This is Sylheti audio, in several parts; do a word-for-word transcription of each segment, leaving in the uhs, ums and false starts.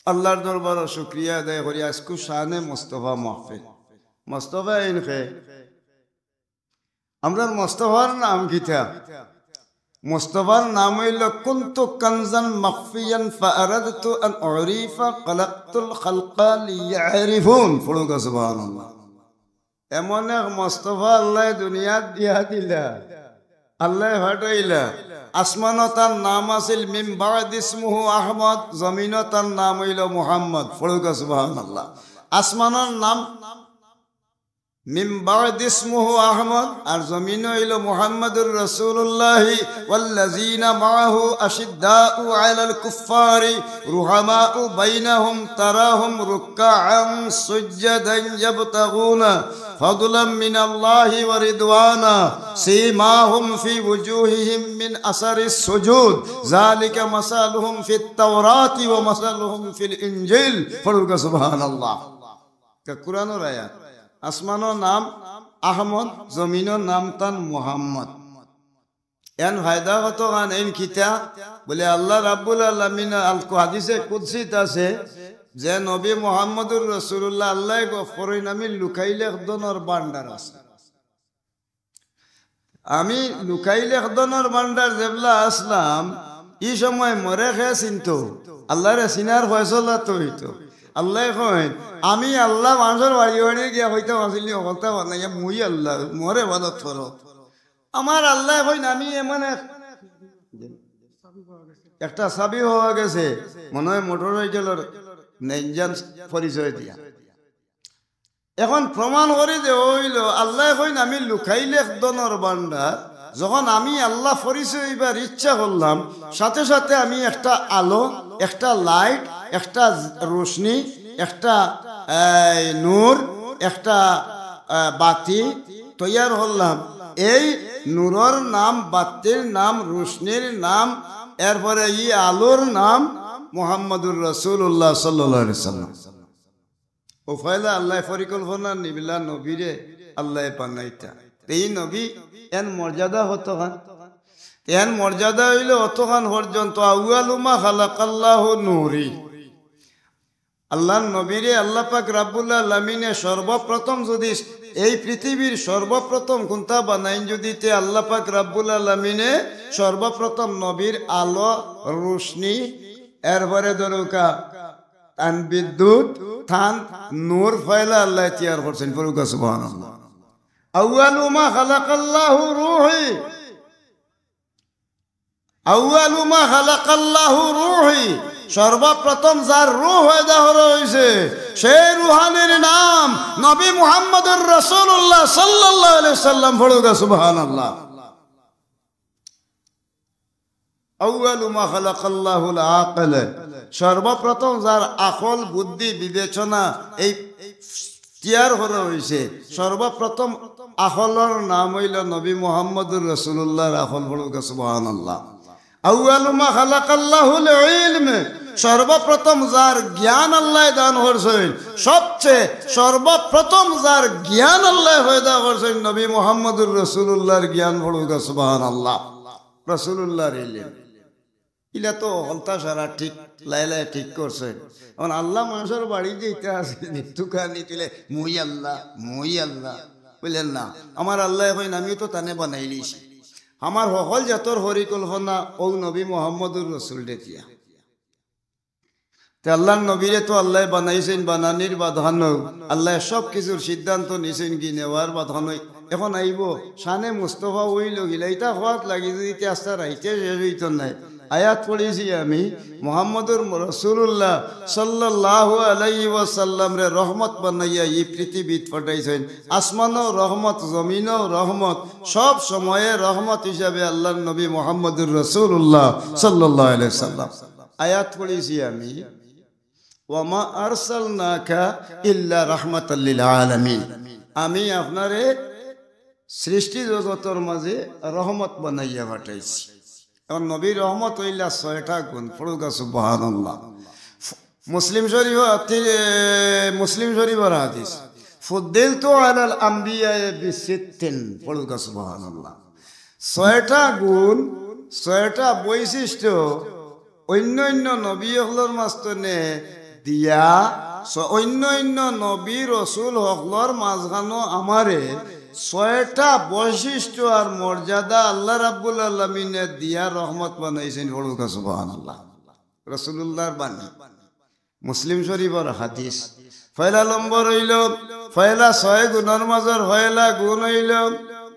আল্লাহর দরবারো শুকরিয়া আদায় করি, আইজকু শানে মোস্তফা মাহফিল। মোস্তফা এইন কে? আমরার মোস্তফার নাম কিতা? মোস্তফার নাম অইলো, "কুনতু কানজান মাখফিয়ান ফাআরাদতু আন উরিফা খালাকতুল খালকা লিয়ারিফুন।" পড়ুক্কা সুবহানাল্লাহ। এমন এক মোস্তফা আল্লায় দুনিয়াত দিয়া দিলা, আল্লায় পাঠাইলা। আসমানো তান নাম আছিল মিন বা'দি ইসমুহু আহমদ, জমিনো তান নাম অইলো মুহাম্মদ। পড়ুক্কা সুবহানাল্লাহ। আসমানোর নাম মিন বা'দি ইসমুহু আহমদ, আর জমিনো অইলো মুহাম্মাদুর রাসূলুল্লাহ। ওয়াল্লাযীনা মাআহু আশিদ্দাউ আলাল কুফফারি রুহামাউ বাইনাহুম তারাহুম রুক্কাআন সুজ্জাদান ইয়াবতাগুনা ফাদলাম মিনাল্লাহি ওয়া রিদওয়ানা। সীমাহুম ফি উজুহিহিম মিন আসারিস সুজুদ। যালিকা মাসালুহুম ফিত তাওরাতি ওয়া মাসালুহুম ফিল ইনজিল। পড়ুক্কা সুবহানাল্লাহ। তা কুরআনর আয়াত। আসমানো নাম আহমদ, জমিনো নাম তান মুহাম্মদ। এন ফায়দা কতখান, এইন কিতা? বলে, আল্লাহ রাব্বুল আলামিন আল হাদিসে কুদসিত আছে যে নবী মুহাম্মদুর রাসূলুল্লাহ আল্লায় গফ করইন, "আমি লুকাইল এক ধনর ভান্ডার আছে।" আমি লুকাইল এক ধনর ভান্ডার যেবলা আছলাম, ই সময় মরে কে চিনতো? আল্লাহরে চিনার ফয়সলা তো অইতো। আল্লায় কইন, "আমি আল্লাহ মানষর বাড়ি বাড়ি গিয়া কইতাম আছিল নি, হকলতা বানাইয়া মুই আল্লাহ, মরে ইবাদত করো।" আমার আল্লায় কইন, "আমি এমন এক, একটা চাবি পাওয়া গেছে, মনে হয় মোটরসাইকেলর ইঞ্জিন পরিচয় দিয়া।" এখন প্রমাণ করি যে অইলো, আল্লায় কইন, "আমি লুকাইল এক ধনর ভান্ডার।" যখন আমি আল্লাহ পরিচয় অইবার ইচ্ছা করলাম, সাথে সাথে আমি একটা আলো, একটা লাইট, একটা রোশনি, একটা, এই, নূর, একটা, আহ, বাতি তৈয়ার করলাম। এই নূরর নাম, বাতির নাম, রোশনির নাম, এরপরে ই আলোর নাম মুহাম্মাদুর রাসূলুল্লাহ সাল্লাল্লাহু আলাইহি ওয়াসাল্লাম। অউ পয়লা আল্লায় পরিকল্পনা নিলা নবীরে আল্লায় বানাইতা। তে ই নবী এন মর্যাদা কতখান? তে এন মর্যাদা অইলো অতখান পর্যন্ত, আউয়ালু মা খালাকাল্লাহু নূরি। আল্লাহর নবীরে আল্লাহ পাক রাব্বুল আলামিনে সর্বপ্রথম যুদি এই পৃথিবীর সর্বপ্রথম কুন্তা বানাইন যুদি, তে আল্লাহ পাক রাব্বুল আলামিনে সর্বপ্রথম নবীর আলো, রোশনি, এরপরে ধরুক্কা তান বিদ্যুৎ, তান নূর পয়লা আল্লায় তৈয়ার করছইন। পড়ুক্কা সুবহানাল্লাহ। আউয়ালু মা খালাকাল্লাহু রূহি। আউয়ালু মা খালাকাল্লাহু রূহি। সর্বপ্রথম যার রূহ পয়দা করা অইছে, সেই রুহানির নাম নবী মুহাম্মদুর রাসূলুল্লাহ সাল্লাল্লাহু আলাইহি ওয়াসাল্লাম। পড়ুক্কা সুবহানাল্লাহ। আউয়ালু মা খালাকাল্লাহুল আকল, সর্বপ্রথম যার আকল, বুদ্ধি, বিবেচনা এই তৈয়ার করা অইছে, সর্বপ্রথম আকলর নাম অইলো নবী মুহাম্মদুর রাসূলুল্লাহর আকল। পড়ুক্কা সুবহানাল্লাহ। আউয়ালু মা খালাকাল্লাহুল ইলম, সর্বপ্রথম যার জ্ঞান আল্লায় দান করছইন, সবচেয়ে সর্বপ্রথম যার জ্ঞান আল্লায় পয়দা করছইন নবী মুহাম্মদুর রাসূলুল্লাহর জ্ঞান। পড়ুক্কা সুবহানাল্লাহ। রাসূলুল্লাহর ইলম। ইলা তো হকলতা সারা ঠিক, লাইলায় ঠিক করছইন। এখন আল্লাহ মানষর বাড়ি যাইতা আছে, নিত্যুকা নি তুলে, "মুই আল্লাহ, মুই আল্লাহ।" বুঝলেন না? আমার আল্লায় কইন, "আমিও তো তানে বানাইলিছি। আমার হকল জাতর পরিকল্পনা অউ নবী মুহাম্মদুর রাসূলরে দিয়া।" তে আল্লাহর নবীরে তো আল্লায় বানাইছইন, বানানির বাদখানো আল্লায় সব কিছুর সিদ্ধান্ত নিছইন, কি নেওয়ার বাদখানো। এখন আইবো, শানে মুস্তফা অইলো কিলা, ইতা কওয়াত লাগি যুদি তে আস্তা রাইতে শেষ অইতো নায়। আয়াত পড়ছি আমি, মুহাম্মদুর রাসূলুল্লাহ সাল্লাল্লাহু আলাইহি ওয়াসাল্লামরে রহমত বানাইয়া ই পৃথিবীত পাঠাইছইন। আসমানও রহমত, জমিনও রহমত, সব সময়ে রহমত হিসাবে আল্লাহর নবী মুহাম্মদুর রাসূলুল্লাহ সাল্লাল্লাহু আলাইহি ওয়াসাল্লাম। আয়াত পড়ছি আমি, "ওয়া মা আরসালনাকা ইল্লা রাহমাতাল লিল আলামিন।" আমি আপনারে সৃষ্টি জগতর মাঝে রহমত বানাইয়া পাঠাইছি। এখন নবীর রহমত অইলা ছয়টা গুণ। পড়ুক্কা সুবহানাল্লাহ। ফ-, মুসলিম শরীফ, তি-, মুসলিম শরীফর হাদিস, "ফুদ্দিলতু আলাল আম্বিয়ায়ে বিসিত্তিন।" পড়ুক্কা সুবহানাল্লাহ। ছয়টা গুণ, ছয়টা বৈশিষ্ট্য অন্য অন্য নবী অকলর মাঝ থনে দিয়া, স-, অইন্য অইন্য নবী রসুল হকলর মাঝখানো আমারে ছয়টা বৈশিষ্ট্য আর মর্যাদা আল্লাহ রাব্বুল আলামিনে দিয়া রহমত বানাইছইন। পড়ুক্কা সুবহানাল্লাহ। রাসূলুল্লাহর বাণী, মুসলিম শরীফর হাদিস। পয়লা নম্বর অইলো, পয়লা ছয় গুণর মাঝর পয়লা গুণ অইলো,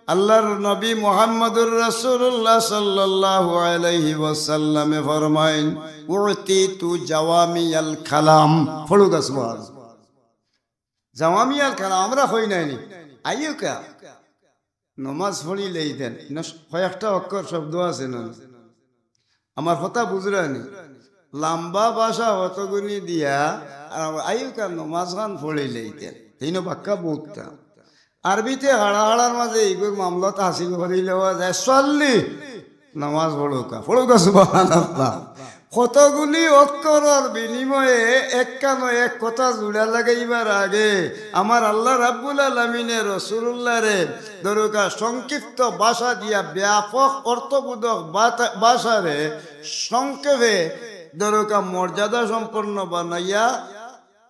আল্লাহর নবী মুহাম্মদুর রাসূলুল্লাহ সাল্লাল্লাহু আলাইহি ওয়াসাল্লামে ফরমাইন, "উতিতু জাওয়ামিয়াল কালাম।" পড়ুক্কা সুবহানাল্লাহ। জাওয়ামিয়াল কালাম আমরা কই নায়নি? আইউক্কা, নমাজ পড়িলেইতেন। ইনো কয়েকটা অক্ষর শব্দ আছে না? আমার কথা বুঝরানি? লম্বা ভাষা অতগুনি দিয়া, আর আইউক্কা নমাজ খান পড়িলেইতেন। ইনো বাক্কা বউততা। আরবিতে হাড়া হাড়ার মাঝে ইগুর মামলা তাহসিল করি লওয়া যায়। সল্লি, নামাজ পড়ুক্কা, পড়ুক্কা সুবহানাল্লাহ। কতগুলি অক্ষরর বিনিময়ে একখানো এক কথা জুড়া লাগাইবার আগে আমার আল্লাহ রাব্বুল আলামিনে রসুলুল্লাহরে দরুকা সংক্ষিপ্ত ভাষা দিয়া ব্যাপক অর্থবোধক বাতা-, ভাষারে সংক্ষেপে দরুকা মর্যাদা সম্পন্ন বানাইয়া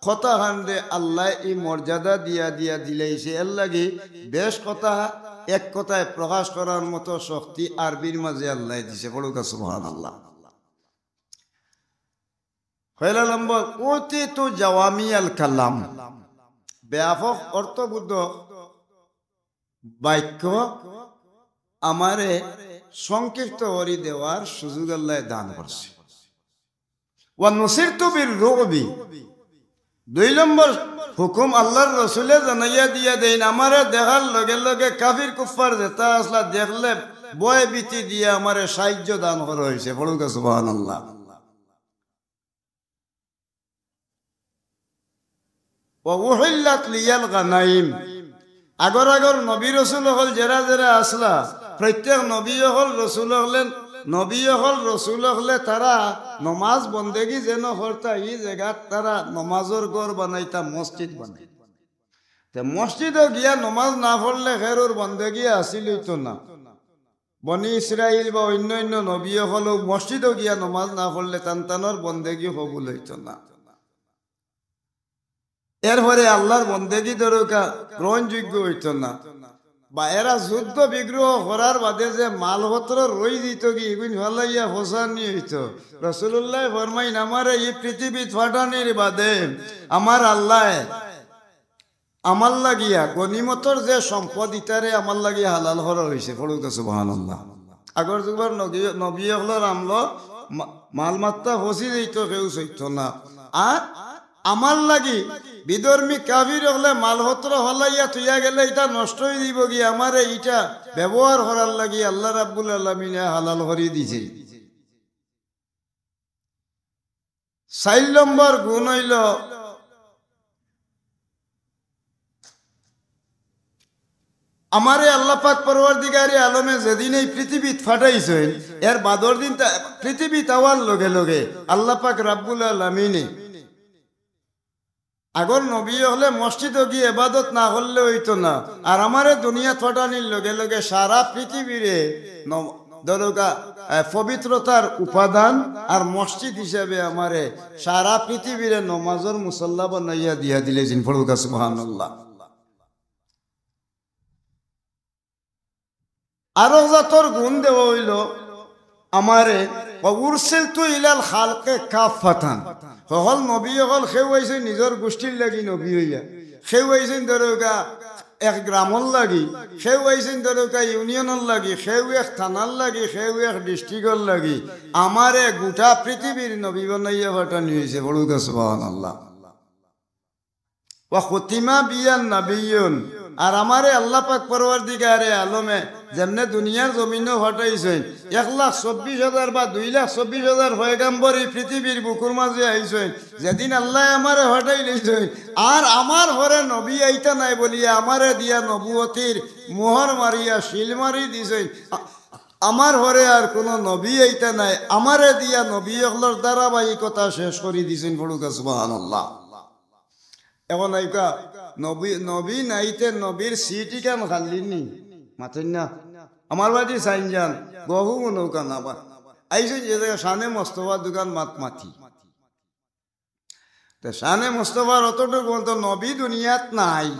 কথা খানরে আল্লায় ই মর্যাদা দিয়া দিয়া দিলাইছে। এর লাগি বেশ কথা এক কথায় প্রকাশ করার মতো শক্তি আরবির মাঝে আল্লায় দিছে। পড়ুক্কা সুবহানাল্লাহ। পয়লা নম্বর, উতিতু জাওয়ামিয়াল কালাম, ব্যাপক অর্থবোধক বাক্য আমারে সংক্ষিপ্ত করি দেওয়ার সুযোগ আল্লায় দান করছে। ওয়া নুসিরতু বির রুবি। দুই নম্বর হুকুম আল্লাহর রসুলে জানাইয়া দিয়া দেইন, আমারে দেখার লগে লগে কাফির কুফফার যেতা আসলা দেখলে ভয় ভীতি দিয়া আমারে সাহায্য দান করা অইছে। পড়ুক্কা সুবহানাল্লাহ। ওয়া উহিল্লাত লিয়াল গানাইম। আগর আগর নবী রসুল অকল যেরা যেরা আসলা, প্রত্যেক নবী অকল রসুল অকলে, নবী অকল রসুল অকলে তারা নমাজ বন্দেগি যেন করতা, ই জাগাত তারা নমাজর ঘর বানাইতা, মসজিদ বানাইতা। তে মসজিদো গিয়া নমাজ না পড়লে কেউর বন্দেগি হাসিল অইতো না। বনি ইসরাইল বা অইন্য অইন্য নবী অকলও মসজিদো গিয়া নমাজ না পড়লে তান তানর বন্দেগি কবুল অইতো না। এরপরে আল্লাহর বন্দেগি দরুকা গ্রহণযোগ্য অইতো না। বা এরা যুদ্ধ বিগ্রহ করার বাদে যে মালপত্র রই দিতগি, ইগুইন ফালাইয়া ফসানি অইতো। রাসূলুল্লায় ফরমাইন, আমারে ই পৃথিবীত ফাটানির বাদে আমার আল্লায় আমার লাগিয়া গনিমতর যে সম্পদ ইতারে আমার লাগিয়া হালাল করা অইছে। পড়ুক্কা সুবহানাল্লাহ। আগর যুগর নবী, নবী অকলর আমলো মা-, মালমাত্তা ফসি যাইতো, কেউ চইতো না। আর আমার লাগি বিধর্মী কাফির অকলে মালপত্র ফালাইয়া থইয়া গেলে ইটা নষ্ট অই যাইবোগি, আমারে ইটা ব্যবহার করার লাগি আল্লাহ রাব্বুল আলামিনে হালাল করি দিছে। চাইর নম্বর গুণ অইলো, আমারে আল্লাহ পাক পরওয়ারদিগারে আলমে যেদিন এই পৃথিবীত ফাটাইছইন, এর বাদর দিন তা-, পৃথিবীত আওয়ার লগে লগে আল্লাহ পাক রাব্বুল আলামিনে আগর নবী অকলে মসজিদো গিয়া ইবাদত না করলে অইতো না। আর আমারে দুনিয়াত ফাটানির লগে লগে সারা পৃথিবীরে ন-, দরুকা, এ, পবিত্রতার উপাদান আর মসজিদ হিসাবে আমারে সারা পৃথিবীরে নমাজর মুসল্লা বানাইয়া দিয়া দিলাইছইন। পড়ুক্কা সুবহানাল্লাহ। আরো জাতর গুণ দেওয়া অইলো আমারে, "ওয়া উরসিলতু ইলাল খালকি কাফফাতান।" হকল নবী অকল কেউ আইছইন নিজর গুষ্টির লাগি নবী অইয়া, কেউ আইছইন দরুকা এক গ্রামর লাগি, কেউ আইছইন দরুকা ইউনিয়নর লাগি, কেউ এক থানার লাগি, কেউ এক ডিস্ট্রিক্টর লাগি। আমারে গুটা পৃথিবীর নবী বানাইয়া ফাটানি অইছে। পড়ুক্কা সুবহানাল্লাহ। ওয়া খুতিমা বিয়ান নাবিয়্যুন, আর আমারে আল্লাহ পাক পরওয়ারদিগারে আলমে যেমনে দুনিয়ার জমিনো ফাটাইছইন, এক লাখ চব্বিশ হাজার বা দুই লাখ চব্বিশ হাজার পয়গাম্বর ই পৃথিবীর বুকুর মাঝে আইছইন। যেদিন আল্লায় আমারে ফাটাইলাইছইন, আর আমার পরে নবী আইতা নায় বলিয়া আমারে দিয়া নবুয়তির মোহর মারিয়া সিল মারি দিছইন। আ-, আমার পরে আর কুনু নবী আইতা নায়, আমারে দিয়া নবী অকলর ধারাবাহিকতা শেষ করি দিছইন। পড়ুক্কা সুবহানাল্লাহ। এখন আইউক্কা, নবী, নবী নাইতে নবীর সিট ইখান খালি নি? মাতইন না। আমার বাড়ি সাইনজান, গহু নৌকা না বা। আইছইন যে জাগা শানে মোস্তফা দুকান মাত মাতি। তে শানে মুস্তফার অতটুকু বলতো, নবী দুনিয়াত নাই।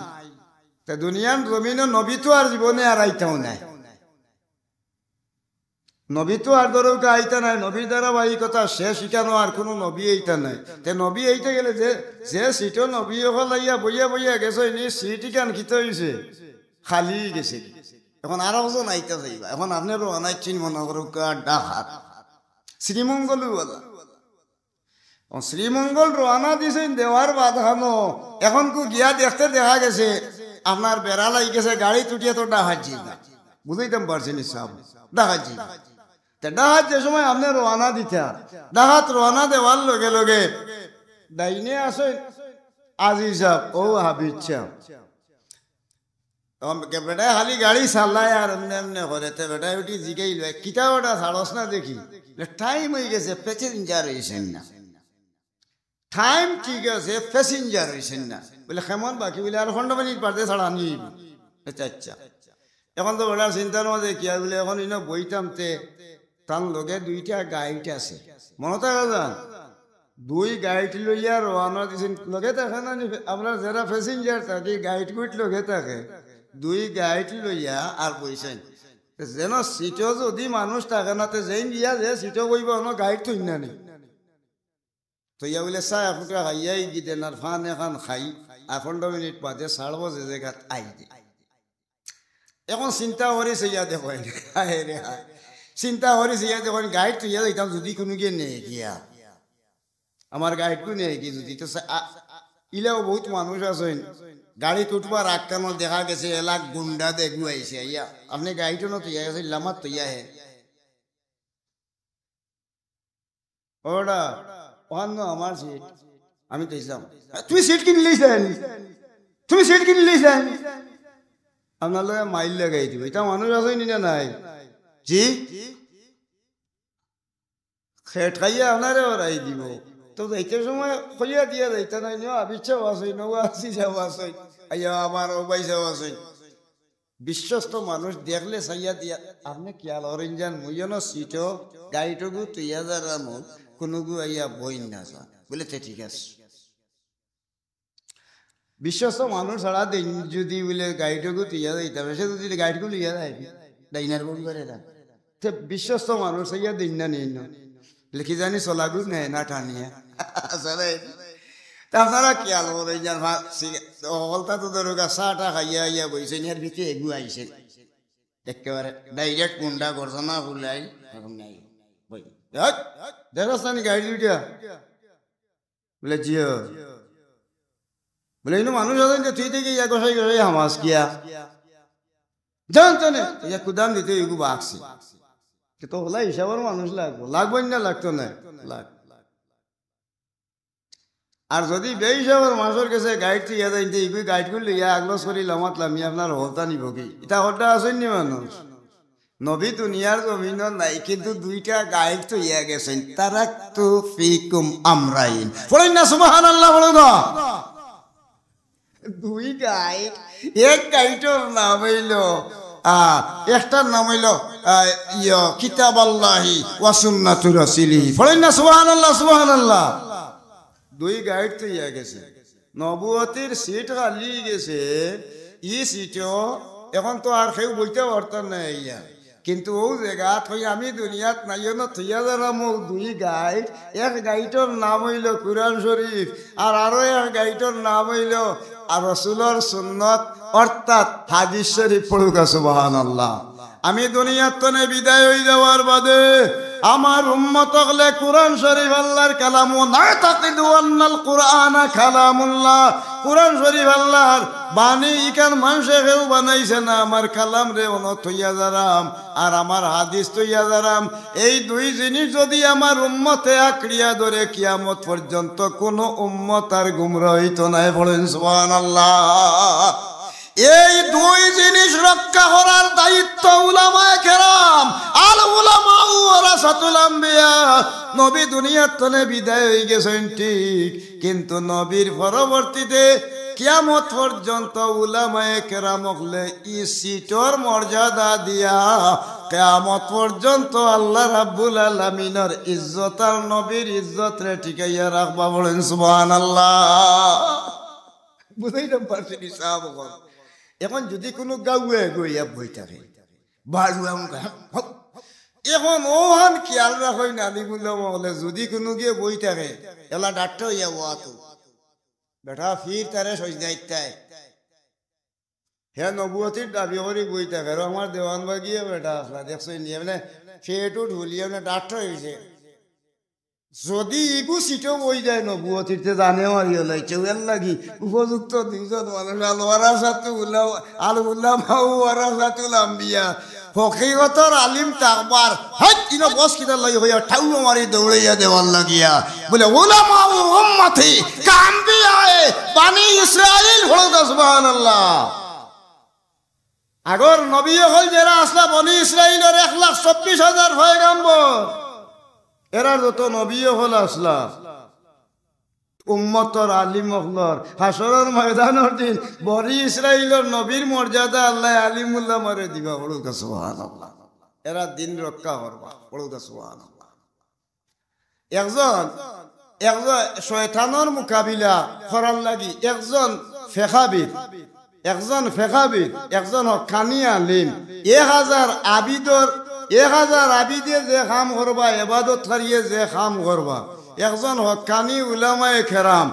তে দুনিয়ার জমিনো নবী তো আর জীবনে আর আইতাও নাই। নবী তো আর ধরো কে আইতা নাই, নবীর ধারাবাহিকতা শেষ, ইখানো আর কোনো নবী আইতা নাই। তে নবী আইতে গেলে যে, যে সিটো নবী অকল আইয়া বইয়া বইয়া গেছে, নি সিট ইখান কিতা অইছে? খালি গেছে। এখন আরো জন আইতা যাইবা। এখন আপনে রওয়ানা দিছইন মনে করো কা ঢাকাত। শ্রীমঙ্গলওয়ালা। ও শ্রীমঙ্গল রওয়ানা দিছইন দেওয়ার বাদ হানো, এখন কু গিয়া দেখতে দেখা গেছে, আপনার বেড়া লাগি গেছে, গাড়িত উঠিয়া তো ঢাকাত যাইবা। বুঝাইতাম পারছি নি সাব? ঢাকাত যাইবা। তে ঢাকাত যে সময় আপনে রওয়ানা দিতা, ঢাকাত রওয়ানা দেওয়ার লগে লগে ডাইনে আছইন আজিজ সাব, ও হাফিজ সাব। তখন কে-, বেটায় খালি গাড়ি চালায় আর এমনে এমনে করে, তে বেটায় উঠি জিগাইল, "কিতা বেটা ছাড়স না দেখি?" বলে, "টাইম অই গেছে, প্যাসেঞ্জার অইছইন না।" টাইম ঠিক আছে, প্যাসেঞ্জার অইছইন না। বলে, "কেমন বাকি?" বলে, "আর পনেরো মিনিট বাদে ছাড়ানি অইবো।" আচ্ছা, আচ্ছা। এখন তো বেটার চিন্তার মাঝে কি আর বলে, এখন ইনো বইতাম তে তান লগে দুইটা গাইড আছে। মনো থাকে যান? দুই গাইড লইয়া রওয়ানা দিছইন। লগে থাকে না নি, আমরা যারা প্যাসেঞ্জার থাকি, গাইড গুইড লগে থাকে। দুই গাইড লইয়া আর বইছইন। যেন সিটো যদি মানুষ থাকে না, তে যেইন গিয়া যে সিটো বইবা, অনো গাইড থইন না নি। থইয়া বলে চা ফুটা খাইয়া ইগি দেন আর পান এখান খাই, আর পনেরো মিনিট বাদে ছাড়বো যে জাগাত আই দে। এখন চিন্তা করি চাইয়া দেখইন, হায় রে হায়। চিন্তা করি চাইয়া দেখইন, গাইড থইয়া যাইতাম যদি কুনু গিয়ে নেয় গিয়া। আমার গাইড কু নেয় কি যদি তো সা-, আ-, ইলাও বহুত মানুষ আছইন, গাড়িত উঠবার আগ খানো দেখা গেছে এলাক গুন্ডা দেখু আইছে, আইয়া, "আপনে গাইড অনো থইয়া গেছইন, লামাত থইয়া হে।" ওরা, "ওহান আমার সিট, আমি তো ইসলাম।" "তুমি সিট কিনলিছইন? তুমি সিট কিনলিছইন?" আপনার লগে মাইর লাগাই দিব। ইতা মানুষ আছইন নি না নাই? জি? খেট খাইয়া আপনারে ওরাই দিব। তো যাইতে সময় কইয়া দিয়া যাইতা নাই, নিও আবির সাব আছইন, নওয়া আসি সাব আছইন, আইয়া আমার ও ভাই সাব আছইন। বিশ্বস্ত মানুষ দেখলে চাইয়া দিয়া, আপনে খেয়াল করইন যান, মুই অনো সিটো গাইডগু থইয়া যারাম, কুনুগু আইয়া বইন না যান। বলে, "তে ঠিক আছে।" বিশ্বস্ত মানুষ ছাড়া দেইন যদি বলে গাইডগু থইয়া যাইতাম, সে যদি গাইডগু লইয়া যায়, ডাইনার বউ করে না। তে বিশ্বস্ত মানুষ চাইয়া দেইন না নিন। বলে, "কি জানি চলাগু নেয় না টানিয়া।" আসলে তা আপনারা খেয়াল করইন যান, হকলতা তো ধরুকা চাটা খাইয়া আইয়া বইছইন, এর ভিতরে এগু আইছে। একেবারে ডাইরেক্ট মুন্ডা গর্দনা ফুলাই, এখন নাই। বই, "হট, দেখছ না নি গাইড দুইটা?" বলে, "জিও।" বলে, "ইনো মানুষ আছইন যে তুই দেখি ইয়া গোসাই গোসাই হামাস কিয়া?" জানতো না, ইয়া কুদাম দিতে ইগু বাকছে। তে তো হলা হিসাবর মানুষ লাগবো, লাগবো না লাগতো না, লাগ। আর যদি বেহিসাবর মানুষর গেছে গাইড থইয়া যাইন, তে ইগু গাইড করি লইয়া আগলস করি লামাত লামি আপনার হকলতা নিবো কি? ইতা হকলতা আছইন নি মানুষ? নবী দুনিয়ার জমিনো নাই, কিন্তু দুইটা গাইড থইয়া গেছইন। "তারাকতু ফিকুম আমরাইন।" পড়ইন না সুবহানাল্লাহ, বলো গো। দুই গাইড, এক গাইডর নাম অইলো, আ, একটার নাম অইলো, আ, ইয়ো, কিতাবাল্লাহি ওয়া সুন্নাতু রাসূলিহি। পড়ইন না সুবহানাল্লাহ, সুবহানাল্লাহ। দুই গাইড থইয়া গেছে। নবুয়তির সিট খালি গেছে, ই সিটো এখন তো আর কেউ বইতা পারতা নায় ইয়া। কিন্তু অউ জাগাত কই আমি দুনিয়াত নাই, অনো থইয়া যারাম অউ দুই গাইড, এক গাইডর নাম অইলো কুরআন শরীফ, আর আরো এক গাইডর নাম অইলো আর রসুলর সুন্নত, অর্থাৎ হাদিস শরীফ। পড়ুকা সুবহানাল্লাহ। আমি দুনিয়ার তনে বিদায় অই যাওয়ার বাদে আমার উম্মত অকলে কুরআন শরীফ আল্লাহর কালাম, ওয়া নাতাকিদু আন্নাল কুরআনা কালামুল্লাহ, কুরআন শরীফ আল্লাহর বাণী, ইখান মানষে কেউ বানাইছে না, আমার কালামরে অনো থইয়া যারাম, আর আমার হাদিস থইয়া যারাম। এই দুই জিনিস যদি আমার উম্মতে আঁকড়িয়া ধরে, কিয়ামত পর্যন্ত কোনো উম্মত আর গুমরা অইতো নায়। পড়ইন সুবহানাল্লাহ। এই দুই জিনিস রক্ষা করার দায়িত্ব উলামায়ে কেরাম। আল উলামাউ ওয়ারাসাতুল আম্বিয়া। নবী দুনিয়ার তনে বিদায় অই গেছইন ঠিক, কিন্তু নবীর পরবর্তীতে কিয়ামত পর্যন্ত উলামায়ে কেরাম অকলে ই সিটর মর্যাদা দিয়া কিয়ামত পর্যন্ত আল্লাহ রাব্বুল আলামিনর ইজ্জত আর নবীর ইজ্জতরে টিকাইয়া রাখবা। বলেন সুবহানাল্লাহ। বুঝাইতাম পারছি নি সাব অকল? এখন যুদি কুনু গাউয়ে গইয়া বই থাকে, বাড়ুয়া মুখা, এখন অখান খিয়াল রাখইন আলিম উলামা অকলে, যুদি কুনু গিয়া বই থাকে, এলা ডাট্টা অইয়া ওয়াতো। বেটা ফির তারে সইজদা ইত্তায়। হে নবুয়তির দাবি করি বই থাকে, আর আমার দেওয়ানবাগিয়ে বেটা আছলা, দেখছইন নি? মানে, পেট উঠ হুলিয়া মানে ডাট্টা অইছে। যুদি ইগু সিটো বই যায় নবুয়তির, তে জানে মারি লাইছে, এর লাগি উপযুক্ত দুইজন মানুষ, আল ওয়ারাসাতু উলা-, আল উলামাউ ওয়ারাসাতুল আম্বিয়া। হকিকতর আলিম থাকবার, হাইট, ইনো বস কিতার লাগি কইয়া, ঠাউয়া মারি দৌড়াইয়া দেওয়ার লাগিয়া। বলে, "উলামাউ উম্মতি কাআম্বিয়ায়ে বানি ইসরাইল।" পড়ো তো সুবহানাল্লাহ। আগর নবী অকল যেরা আছলা বনি ইসরাইলর এক লাখ চব্বিশ হাজার পয়গাম্বর, এরার যত নবী অকল আছলা, উম্মতর আলিম অকলর হাশরর ময়দানর দিন বনি ইসরাইলর নবীর মর্যাদা আল্লায় আলিম উলামারে দিবা। পড়ো তো সুবহানাল্লাহ। এরা দিন রক্ষা করবা। পড়ো তো সুবহানাল্লাহ। একজন, একজন শয়তানর মোকাবিলা করার লাগি একজন ফেকাবিদ, একজন ফেকাবিদ, একজন হক্কানি আলিম, এক হাজার আবিদর, এক হাজার আবিদে যে কাম করবা, এবাদতকারীয়ে যে কাম করবা, একজন হক্কানি উলামায়ে কেরাম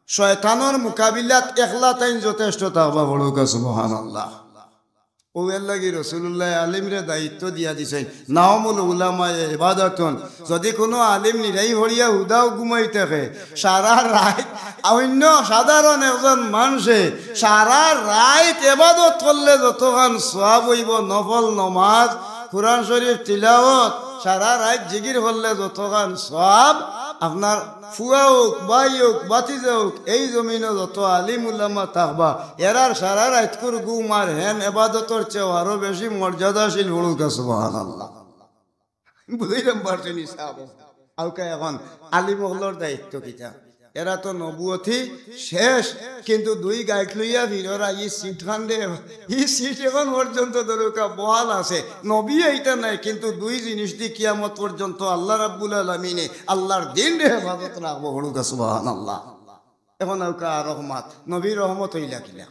শয়তানর মোকাবিলাত একলা তাইন যথেষ্ট থাকবা। পড়ো কা সুবহানাল্লাহ। অউ এর লাগি রসুলুল্লায় আলিমরে দায়িত্ব দিয়া দিছইন, "নাওমুল উলামায়ে ইবাদাতুন।" যুদি কুনু আলিম নিরাই পড়িয়া হুদাউ ঘুমাই থাকে, সারা রাইত, অইন্য সাধারণ একজন মানষে সারা রাইত এবাদত করলে যতখান সওয়াব অইবো, নফল নমাজ, কুরআন শরিফ তিলাওত, সারা রাইত জিকির করলে যতখান সওয়াব, আপনার ফুয়া অউক, ভাই অউক, ভাতিজা অউক, এই জমিনো যত আলিম উলামা থাকবা, এরার সারা রাইতকুর ঘুম আর হেন এবাদতর চেয়ে আরো বেশি মর্যাদাশীল। পড়ো কা সুবহানাল্লাহ। বুঝাইতাম পারছি নি সাব? আউকা এখন আলিম অকলর দায়িত্ব কিতা? এরা তো নবুয়তি শেষ, কিন্তু দুই গাইট লইয়া ফিররা, ই সিট খান দে, ই সিট এখন পর্যন্ত ধরো কা বহাল আছে। নবী এইটা নাই, কিন্তু দুই জিনিস দি কিয়ামত পর্যন্ত আল্লাহ রাব্বুল আলামিনে আল্লাহর দিনরে হেফাজত রাখবো। পড়ো কা সুবহানাল্লাহ। এখন আউকা রহমত, নবী রহমত অইলা কিলা?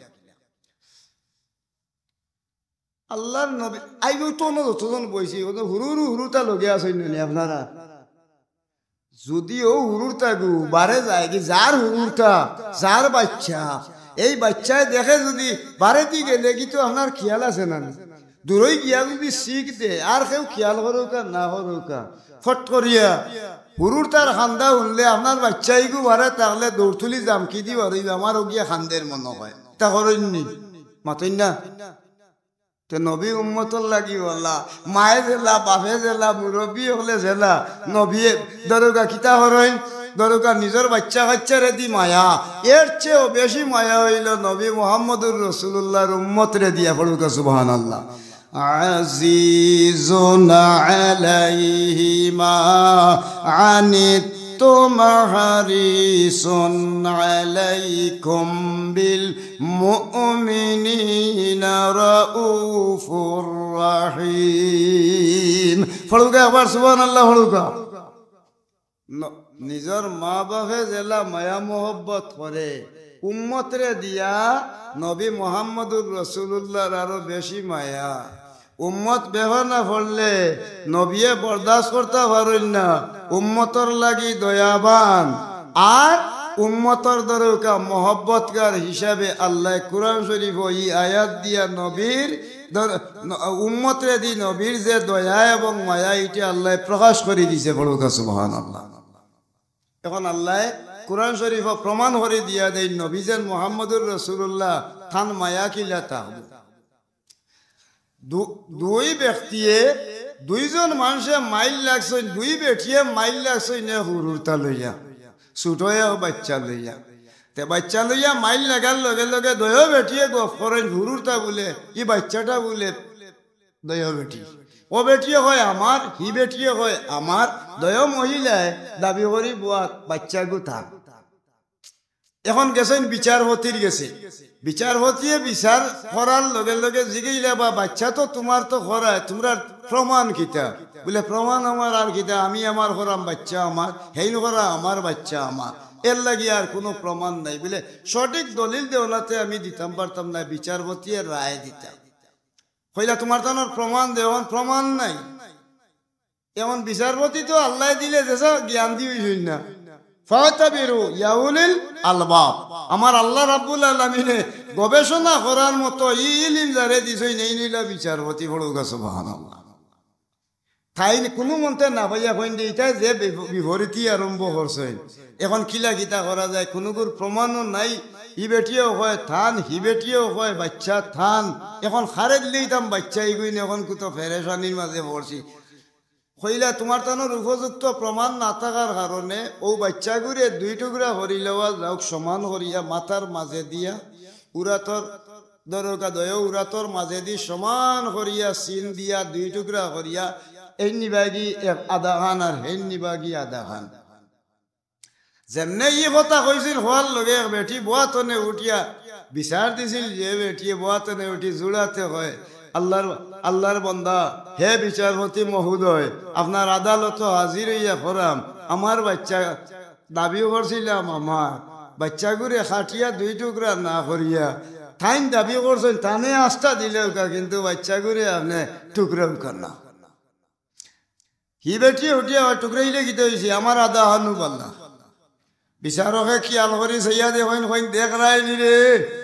আল্লাহর নবী, আইগো তো না যতজন বইছি, ও তো হুরু হুরু হুরুতা লগে আছইন নি আপনারা? যুদি অউ হুরুতা গু বারে যায় কি, যার হুরুতা, যার বাইচ্চা, এই বাইচ্চায় দেখে যুদি বারেদি গেলে কি তো আপনার খিয়াল আছে না? দূরই গিয়া যুদি শিক দে, আর কেউ খিয়াল করউকা না করউকা, ফট করিয়া হুরুতার কান্দা হুনলে আপনার বাইচ্চা ইগু বারে থাকলে দৌড় তুলি জামকি দি বারইবা, আমার অগিয়ে কান্দের মনো কয়। তা করইন নি? মাতইন না? তে নবী উম্মতর লাগি অলা, মায়ে যেলা, বাপে যেলা, মুরব্বি অকলে যেলা, নবীয়ে ধরো কা কিতা করইন, ধরো কা নিজর বাইচ্চা কাইচ্চারে দি মায়া, এর চেয়েও বেশি মায়া অইলো নবী মুহাম্মদুর রাসূলুল্লাহর উম্মতরে দিয়া। পড়ো কা সুবহানাল্লাহ। عزيز عليه ما عنتم حريص عليكم بالمؤمنين رءوف رحيم। পড়ো কা একবার সুবহানাল্লাহ, পড়ো কা। ন-, নিজর মা বাপে যেলা মায়া মহব্বত করে, উম্মতরে দিয়া নবী মুহাম্মদুর রাসূলুল্লাহর আরো বেশি মায়া। উম্মত বেপনা পড়লে নবীয়ে বরদাস্ত করতা পারইন না, উম্মতর লাগি দয়াবান। আর উম্মতর ধরো কা মহব্বতগার হিসাবে আল্লায় কুরআন শরিফো ই আয়াত দিয়া নবীর ধর-, ন-, উম্মতরে দি নবীর যে দয়া এবং মায়া, ইটা আল্লায় প্রকাশ করি দিছে। পড়ো কা সুবহানাল্লাহ। এখন আল্লায় কুরআন শরিফো প্রমাণ করি দিয়া দেইন, নবী যেন মুহাম্মদুর রাসূলুল্লাহ, তান মায়া কিলা তা অইবো। দু-, দুই ব্যক্তিয়ে, দুইজন মানষে মাইল লাগছইন, দুই বেটিয়ে মাইল লাগছইন এক হুরুতা লইয়া, ছুটো এক বাইচ্চা লইয়া। তে বাইচ্চা লইয়া মাইল লাগার লগে লগে দুইও বেটিয়ে গফ করইন, হুরুতা বুলে, ই বাইচ্চাটা বুলে দুইও বেটি। অউ বেটিয়ে কয় আমার, হি বেটিয়ে কয় আমার, দুইও মহিলায় দাবি করি বওয়াত বাইচ্চাগু তার। এখন গেছইন বিচারপতির গেছে। বিচারপতিয়ে বিচার করার লগে লগে জিগাইলা, "বা বাচ্চা তো তুমার তো করায়, তুমরার প্রমাণ কিতা?" বুলে, "প্রমাণ আমার আর কিতা, আমি আমার করাম, বাচ্চা আমার, হেইন করা আমার, বাচ্চা আমার, এর লাগি আর কুনু প্রমাণ নাই।" বুলে, "সঠিক দলিল দেও না তে আমি দিতাম পারতাম না, বিচারপতিয়ে রায় দিতা।" কইলা, "তুমার তানোর প্রমাণ দেও।" এখন প্রমাণ নাই। এখন বিচারপতি তো আল্লায় দিলে যেসা জ্ঞান দি অইছইন না। ফাতাবিরু ইয়া উলিল আলবাব। আমার আল্লাহ রাব্বুল আলামিনে গবেষণা করার মতো ই ইলিম যারে দিছইন, এইন অইলা বিচারপতি। পড়ুক্কা সুবহানাল্লাহ। তাইন কুনু মন্তে না পাইয়া কইন যে ইতায় যে বিপ-, বিপরীতি আরম্ভ করছইন। এখন কিলা কিতা করা যায়, কুনুগুর প্রমাণও নাই। ই বেটিয়েও কয় তান, হি বেটিয়েও কয় বাচ্চা তান। এখন কারে দিলে ইতাম বাচ্চা ইগুইন, এখন কুতো পেরেশানির মাঝে পড়ছি। কইলা, "তুমার তানোর উপযুক্ত প্রমাণ না থাকার কারণে অউ বাচ্চাগুরে দুই টুকরা করি লওয়া যাউক, সমান করিয়া মাথার মাঝে দিয়া, উরাতর দরকা দয়, উরাতর মাঝে দি সমান করিয়া চিন দিয়া দুই টুকরা করিয়া, এইন নিবাগি এক আধা খান আর হেইন নিবাগি আধা খান।" যেমনে ই কথা কইছিল, কওয়ার লগে এক বেটি বওয়াতনে উঠিয়া বিচার দিছিল, যে বেটিয়ে বওয়াতনে উঠি জুড়াতে কয়, "আল্লাহর, আল্লাহর বন্দা, হে বিচারপতি মহোদয়, আপনার আদালতো হাজির অইয়া করাম, আমার বাচ্চা দাবি করছিলাম আমার, বাচ্চাগুরে কাটিয়া দুই টুকরা না করিয়া, তাইন দাবি করছইন, তানে আস্তা দিলাউক্কা, কিন্তু বাচ্চাগুরে আপনে টুকরাউক্কা না।" হি বেটিয়ে উঠিয়া কয়, "টুকরাইলে কিতা অইছে? আমার আধা খানউ বালা।" বিচারকে খিয়াল করি চাইয়া দেখইন, কইন, "দেখরায়নি রে,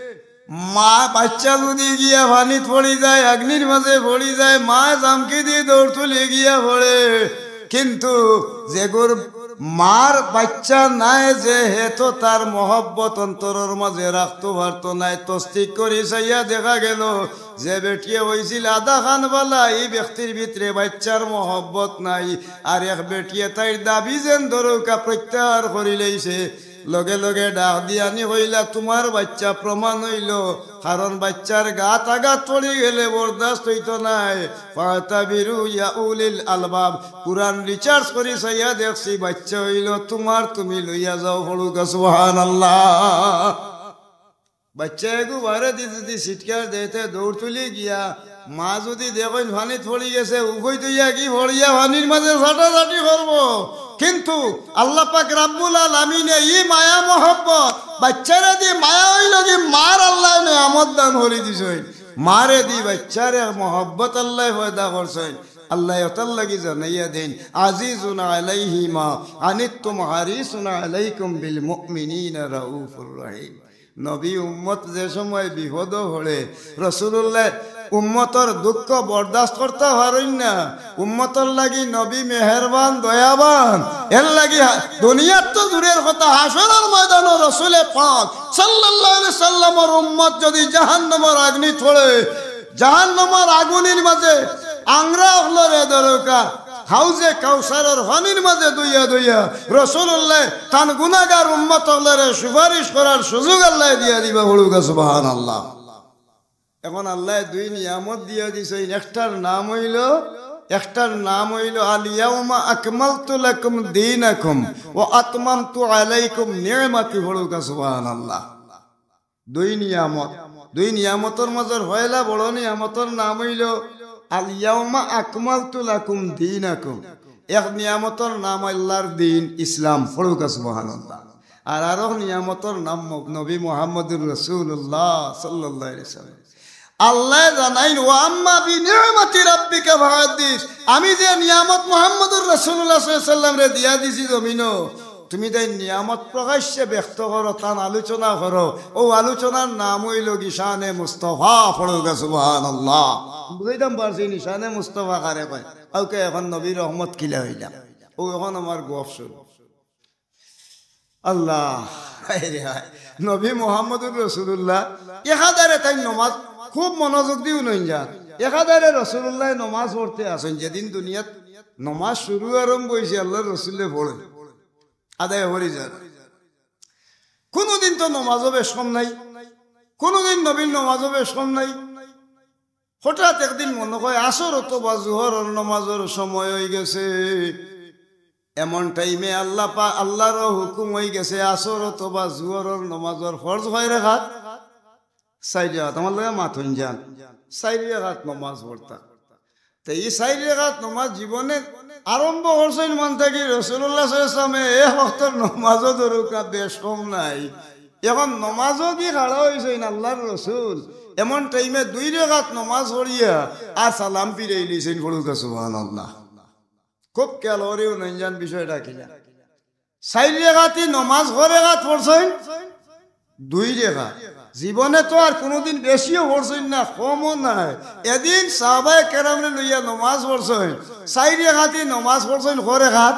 মা, বাচ্চা যুদি গিয়া পানিত পড়ি যায়, আগ্নির মাঝে পড়ি যায়, মায় জামকি দি দৌড় তুলি গিয়া পড়ে, কিন্তু যেগুর মার বাচ্চা নাই, যে হে তো তার মহব্বত অন্তরর মাঝে রাখতো পারতো নায়।" তসদিক করি চাইয়া দেখা গেল, যে বেটিয়ে কইছিল আধা খান বালা, ই ব্যক্তির ভিতরে বাচ্চার মহব্বত নাই। আর এক বেটিয়ে তাইর দাবি যেন ধরউক্কা প্রত্যাহার করি লইছে। লগে লগে ডাক দিয়া নি কইলা, "তুমার বাচ্চা প্রমাণ অইলো, কারণ বাচ্চার গাত আঘাত পড়ি গেলে বরদাস্ত অইতো নায়।" ফাতাবিরু ইয়া উলিল আলবাব। কুরআন research করি চাইয়া দেখছি, বাচ্চা অইলো তুমার, তুমি লইয়া যাও। পড়ুক্কা সুবহানাল্লাহ। বাচ্চা এগু বারে দি যুদি চিৎকার দেয়, তে দৌড় তুলি গিয়া, মা যুদি দেখইন পানিত পড়ি গেছে, উফই তুইয়া কি পড়িয়া পানির মাঝে ছাটাছাটি করবো। কিন্তু আল্লাহ পাক রাব্বুল আলামিনে ই মায়া মহব্বত, বাচ্চারে দি মায়া অইলো কি মার আল্লায় নিয়ামত দান করি দিছইন। মারে দি বাচ্চারে মহব্বত আল্লায় পয়দা করছইন। আল্লায় অতার লাগি জানাইয়া দেইন, "আজিজুন আলাইহি মা আনিতুম হারিসুন আলাইকুম বিল মুমিনিনা রাউফুর রহিম।" নবী উম্মত যে সময় বিপদো পড়ে, রসুলুল্লায় উম্মতর দুঃখ বরদাস্ত করতা পারইন না। উম্মতর লাগি নবী মেহেরবান, দয়াবান। এর লাগি হা-, দুনিয়ার তো দূরের কথা, হাশরর ময়দানো রসুলে পাক সাল্লাল্লাহু আলাইহি সাল্লামর উম্মত যুদি জাহান্নামর আগ্নিত পড়ে, জাহান্নামর আগুনির মাঝে আংরা অকলরে দরকা, হাউজে কাউসারর পানির মাঝে ধইয়া ধইয়া রসুলুল্লায় তান গুনাগার উম্মত অকলরে সুপারিশ করার সুযোগ আল্লায় দিয়া দিবা। পড়ুক্কা সুবহানাল্লাহ। এখন আল্লায় দুই নিয়ামত দিয়া দিছইন, একটার নাম অইলো, একটার নাম অইলো, "আল ইয়াউমা আকমালতু লাকুম দীনাকুম ওয়া আতমামতু আলাইকুম নি'মাতি।" পড়ুক্কা সুবহানাল্লাহ। দুই নিয়ামত, দুই নিয়ামতর মাঝর পয়লা বড় নিয়ামতর নাম অইলো, "আল ইয়াউমা আকমালতু লাকুম দীনাকুম।" এক নিয়ামতর নাম আল্লাহর দ্বীন ইসলাম, পড়ুক্কা সুবহানাল্লাহ। আর আরক নিয়ামতর নাম ম-, নবী মুহাম্মদুর রাসূলুল্লাহ সাল্লাল্লাহু আলাইহি ওয়াসাল্লাম। আল্লায় জানাইন, "ওয়া আম্মা বিনি'মাতি রাব্বিকা ফাহাদ্দিস।" আমি যে নিয়ামত মুহাম্মদুর রাসূলুল্লাহ সাল্লাল্লাহু আলাইহি ওয়াসাল্লামরে দিয়া দিছি জমিনো, তুমি তাইন নিয়ামত প্রকাশ্যে ব্যক্ত করো, তান আলোচনা করো। অউ আলোচনার নাম অইলো গি শানে মুস্তফা। পড়ুক্কা সুবহানাল্লাহ। বুঝাইতাম পারছি নি, শানে মুস্তফা কারে কয়? অউক্কা এখন নবী রহমত কিলা অইলা? অউ এখন আমার গফ শুরু। আল্লাহ, হায় রে হায়। নবী মুহাম্মদুর রাসূলুল্লাহ একাধারে তাইন নমাজ খুব মনোযোগ দি হুনইন যান। একাধারে রাসূলুল্লায় নমাজ পড়তে আছইন, যেদিন দুনিয়াত নমাজ শুরু আরম্ভ অইছে, আল্লাহর রসুলে পড়ইন, আদায় করি যান। কুনুদিন তো নমাজো বেশকম নাই, কুনুদিন নবীর নমাজো বেশকম নাই। হঠাৎ একদিন মনো কয়, আসর অথবা জোহরর নমাজর সময় অইগেছে। এমন টাইমে আল্লাহ পা-, আল্লাহরও হুকুম অইগেছে, আসর অথবা জুহরর নমাজর ফরজ কয় রেখাত? চাইর রেখাত। আমার লগে মাতইন যান, চাইর রেখাত নমাজ পড়তা। তে ই চাইর রেখাত নমাজ জীবনে আরম্ভ করছইন মান থাকি রাসুলুল্লাহ সাল্লাল্লাহু আলাইহি ওয়াসাল্লামে এক ওয়াক্তর নমাজও ধরুকা বেশ কম নাই। এখন নমাজও কি খাড়া অইছইন আল্লাহর রসুল, এমন টাইমে দুই রেখাত নমাজ পড়িয়া আর সালাম ফিরাইলিছইন, পড়ুকা সুবহানাল্লাহ। খুব খেয়াল করিও নইন যান বিষয়টা কিনা। চাইর রেখাতি নমাজ কয় রেখাত পড়ছইন? দুই রেখাত। জীবনে তো আর কোনোদিন বেশিও পড়ছইন না, কমও নাই। এদিন সাহাবায়ে কেরামরে লইয়া নমাজ পড়ছইন, চাইর রেখাতি নমাজ পড়ছইন কয় রেখাত?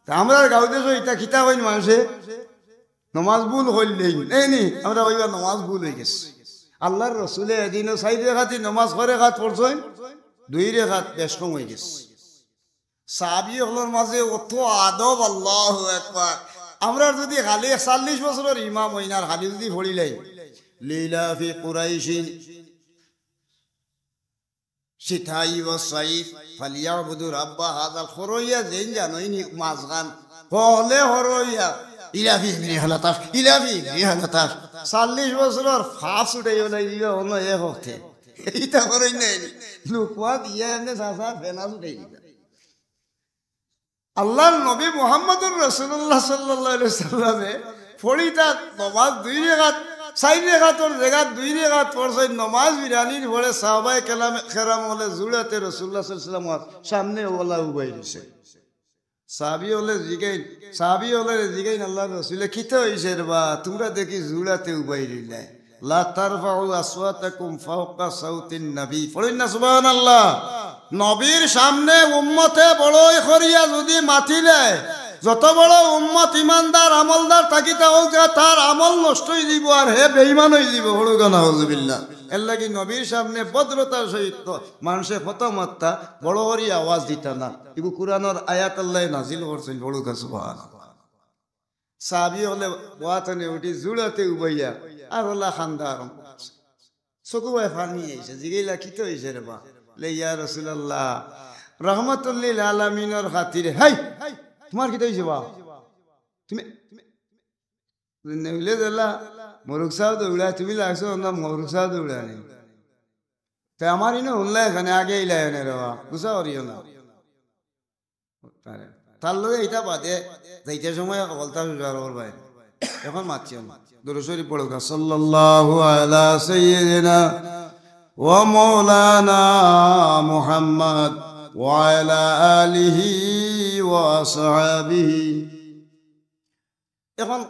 তে আমরার গাঁও দেশো ইতা কিতা কইন মানষে? নমাজ ভুল করলেই, এই নি, আমরা কইবা নমাজ ভুল অইগেছে। আল্লাহর রসুলে এদিনও চাইর রেখাতি নমাজ কয় রেখাত পড়ছইন? দুই রেখাত, বেশ কম অইগেছে। সাহাবি অকলর মাঝে অত আদব, আল্লাহু আকবার। আমরা যদি খালি চাল্লিশ বছরর ইমাম অইন আর খালি যদি পড়িলাই, লিইলাফি কুরাইশিন শিতাই ওয়া সাইফ, ফালিয়াবুদু রাব্বা হাযাল, হরইয়া যেইন জানইনি মাঝখান, হলে হরইয়া, ইলাফি মিরি হালাতাফ, ইলাফি মিরি হালাতাফ। চাল্লিশ বছরর ফাফ ছুটাই ওলাই দিবা অন্য এক হতে। ইতা হরই নাই। লুকুয়া দিয়া এমনে সাসার ফেনা ছুটাই দিবা। আল্লাহর নবী মুহাম্মদুর রাসূলুল্লাহ সাল্লাল্লাহু আলাইহি সাল্লামে পড়িতা নমাজ দুই রেখাত, চাইর রেখাতর জাগাত দুই রেখাত পড়ছইন। নমাজ বিরানির পরে সাহাবায়ে কেলাম, কেরাম অকলে জুড়াতে রাসূলুল্লাহ সাল্লাল্লাহু আলাইহি সাল্লামর সামনে ওলা উবাই রইছে। সাহাবি অকলে জিগাইন, সাহাবি অকলরে জিগাইন, "আল্লাহর রসুলে, কিতা অইছে রে বা? তুমরা দেখি জুড়াতে উবাই রইলায়।" লা তারফাউ আসওয়াতাকুম ফাওকা সাউতিন নবী। পড়ইন না সুবহানাল্লাহ। নবীর সামনে উম্মতে বড়ই করিয়া যদি মাতিলে, যত বড় উম্মত ইমানদার আমলদার থাকিতা অউক, তার আমল নষ্ট অইযিবো আর হে বেঈমান অইযিবো। পড়ুকা নাউজুবিল্লাহ। এরলাগি নবীর সামনে ভদ্রতার সহিত মানষে কথা মাততা, বড় করি আওয়াজ দিতা না। ইগু কুরআনর আয়াত আল্লায় নাজিল করছইন। পড়ুকা সুবহানাল্লাহ। সাহাবি অকলে বওয়াত থনে উঠি জুড়াতে উবাইয়া আর ওলা কান্দা আরম্ভ করছে। চকু বায় পানি আইছে, জিগাইলা, "কিতা অইছে রে বা?" বলে, "ইয়া রাসূলুল্লাহ, রহমাতুল্লিল আলামিনর খাতিরে।" "হাই, তুমার কিতা অইছে বা? তুমি নেউলে দিলা, মরুক সাও দৌড়া, তুমি লাগছো না মরুক সাও দৌড়া নেই। তাই আমার ইনো হুনলা এখানে আগে ইলাই নে রে বা, গুসা করিও না।" তার লগে ইটা বাদে যাইতে সময় বলতা ব্যবহার করবায়। এখন মাতছি আমি। দুরূদ শরীফ পড়ুকা, সাল্লাল্লাহু আলা সাইয়্যিদিনা ওয়া মাওলানা মুহাম্মদ ওয়া আলা আলিহি ওয়া আসহাবিহি। এখন,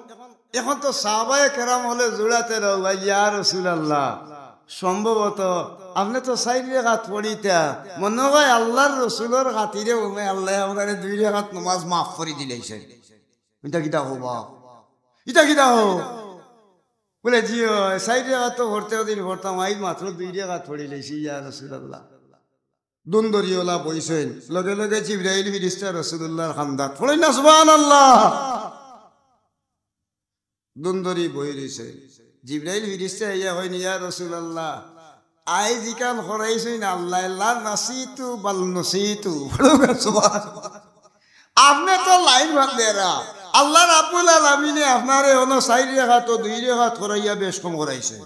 এখন তো সাহাবায়ে কেরাম অকলে জুড়াতে রও, "ইয়া রাসূলুল্লাহ, সম্ভবত আপনে তো চাইর রেখাত পড়িতা, মনো অয় আল্লাহর রসুলর খাতিরে মনে অয় আল্লায় আমরারে দুই রেখাত নমাজ মাফ করি দিলাইছে।" ইটা কিতা কও বা? ইটা কিতা কও? বলে, "জি অয়, চাইর রেখাত তো পড়তে দিন পড়তাম, আইজ মাত্র দুই রেখাত পড়িলাইছি, ইয়া রাসূলুল্লাহ।" দুন্দরি ওলা বইছইন, লগে লগে জিব্রাইল ফিরিস্তা রাসূলুল্লাহর কান্দাত। পড়ইন না সুবহানাল্লাহ। দুন্দরি বই রইছে। জিব্রাইল ফিরিস্তা আইয়া কইন, "ইয়া রাসূলুল্লাহ, আইজ ইখান করাইছইন আল্লায়, লা নাসিতু বাল নুসিতু।" পড়ুকা সুবহানাল্লাহ। আপনে তো লাইন বাদ দেরা। আল্লাহ রাব্বুল আলামিনে আপনারে অনো চাইর রেখাত তো দুই রেখাত করাইয়া বেশ কম করাইছে।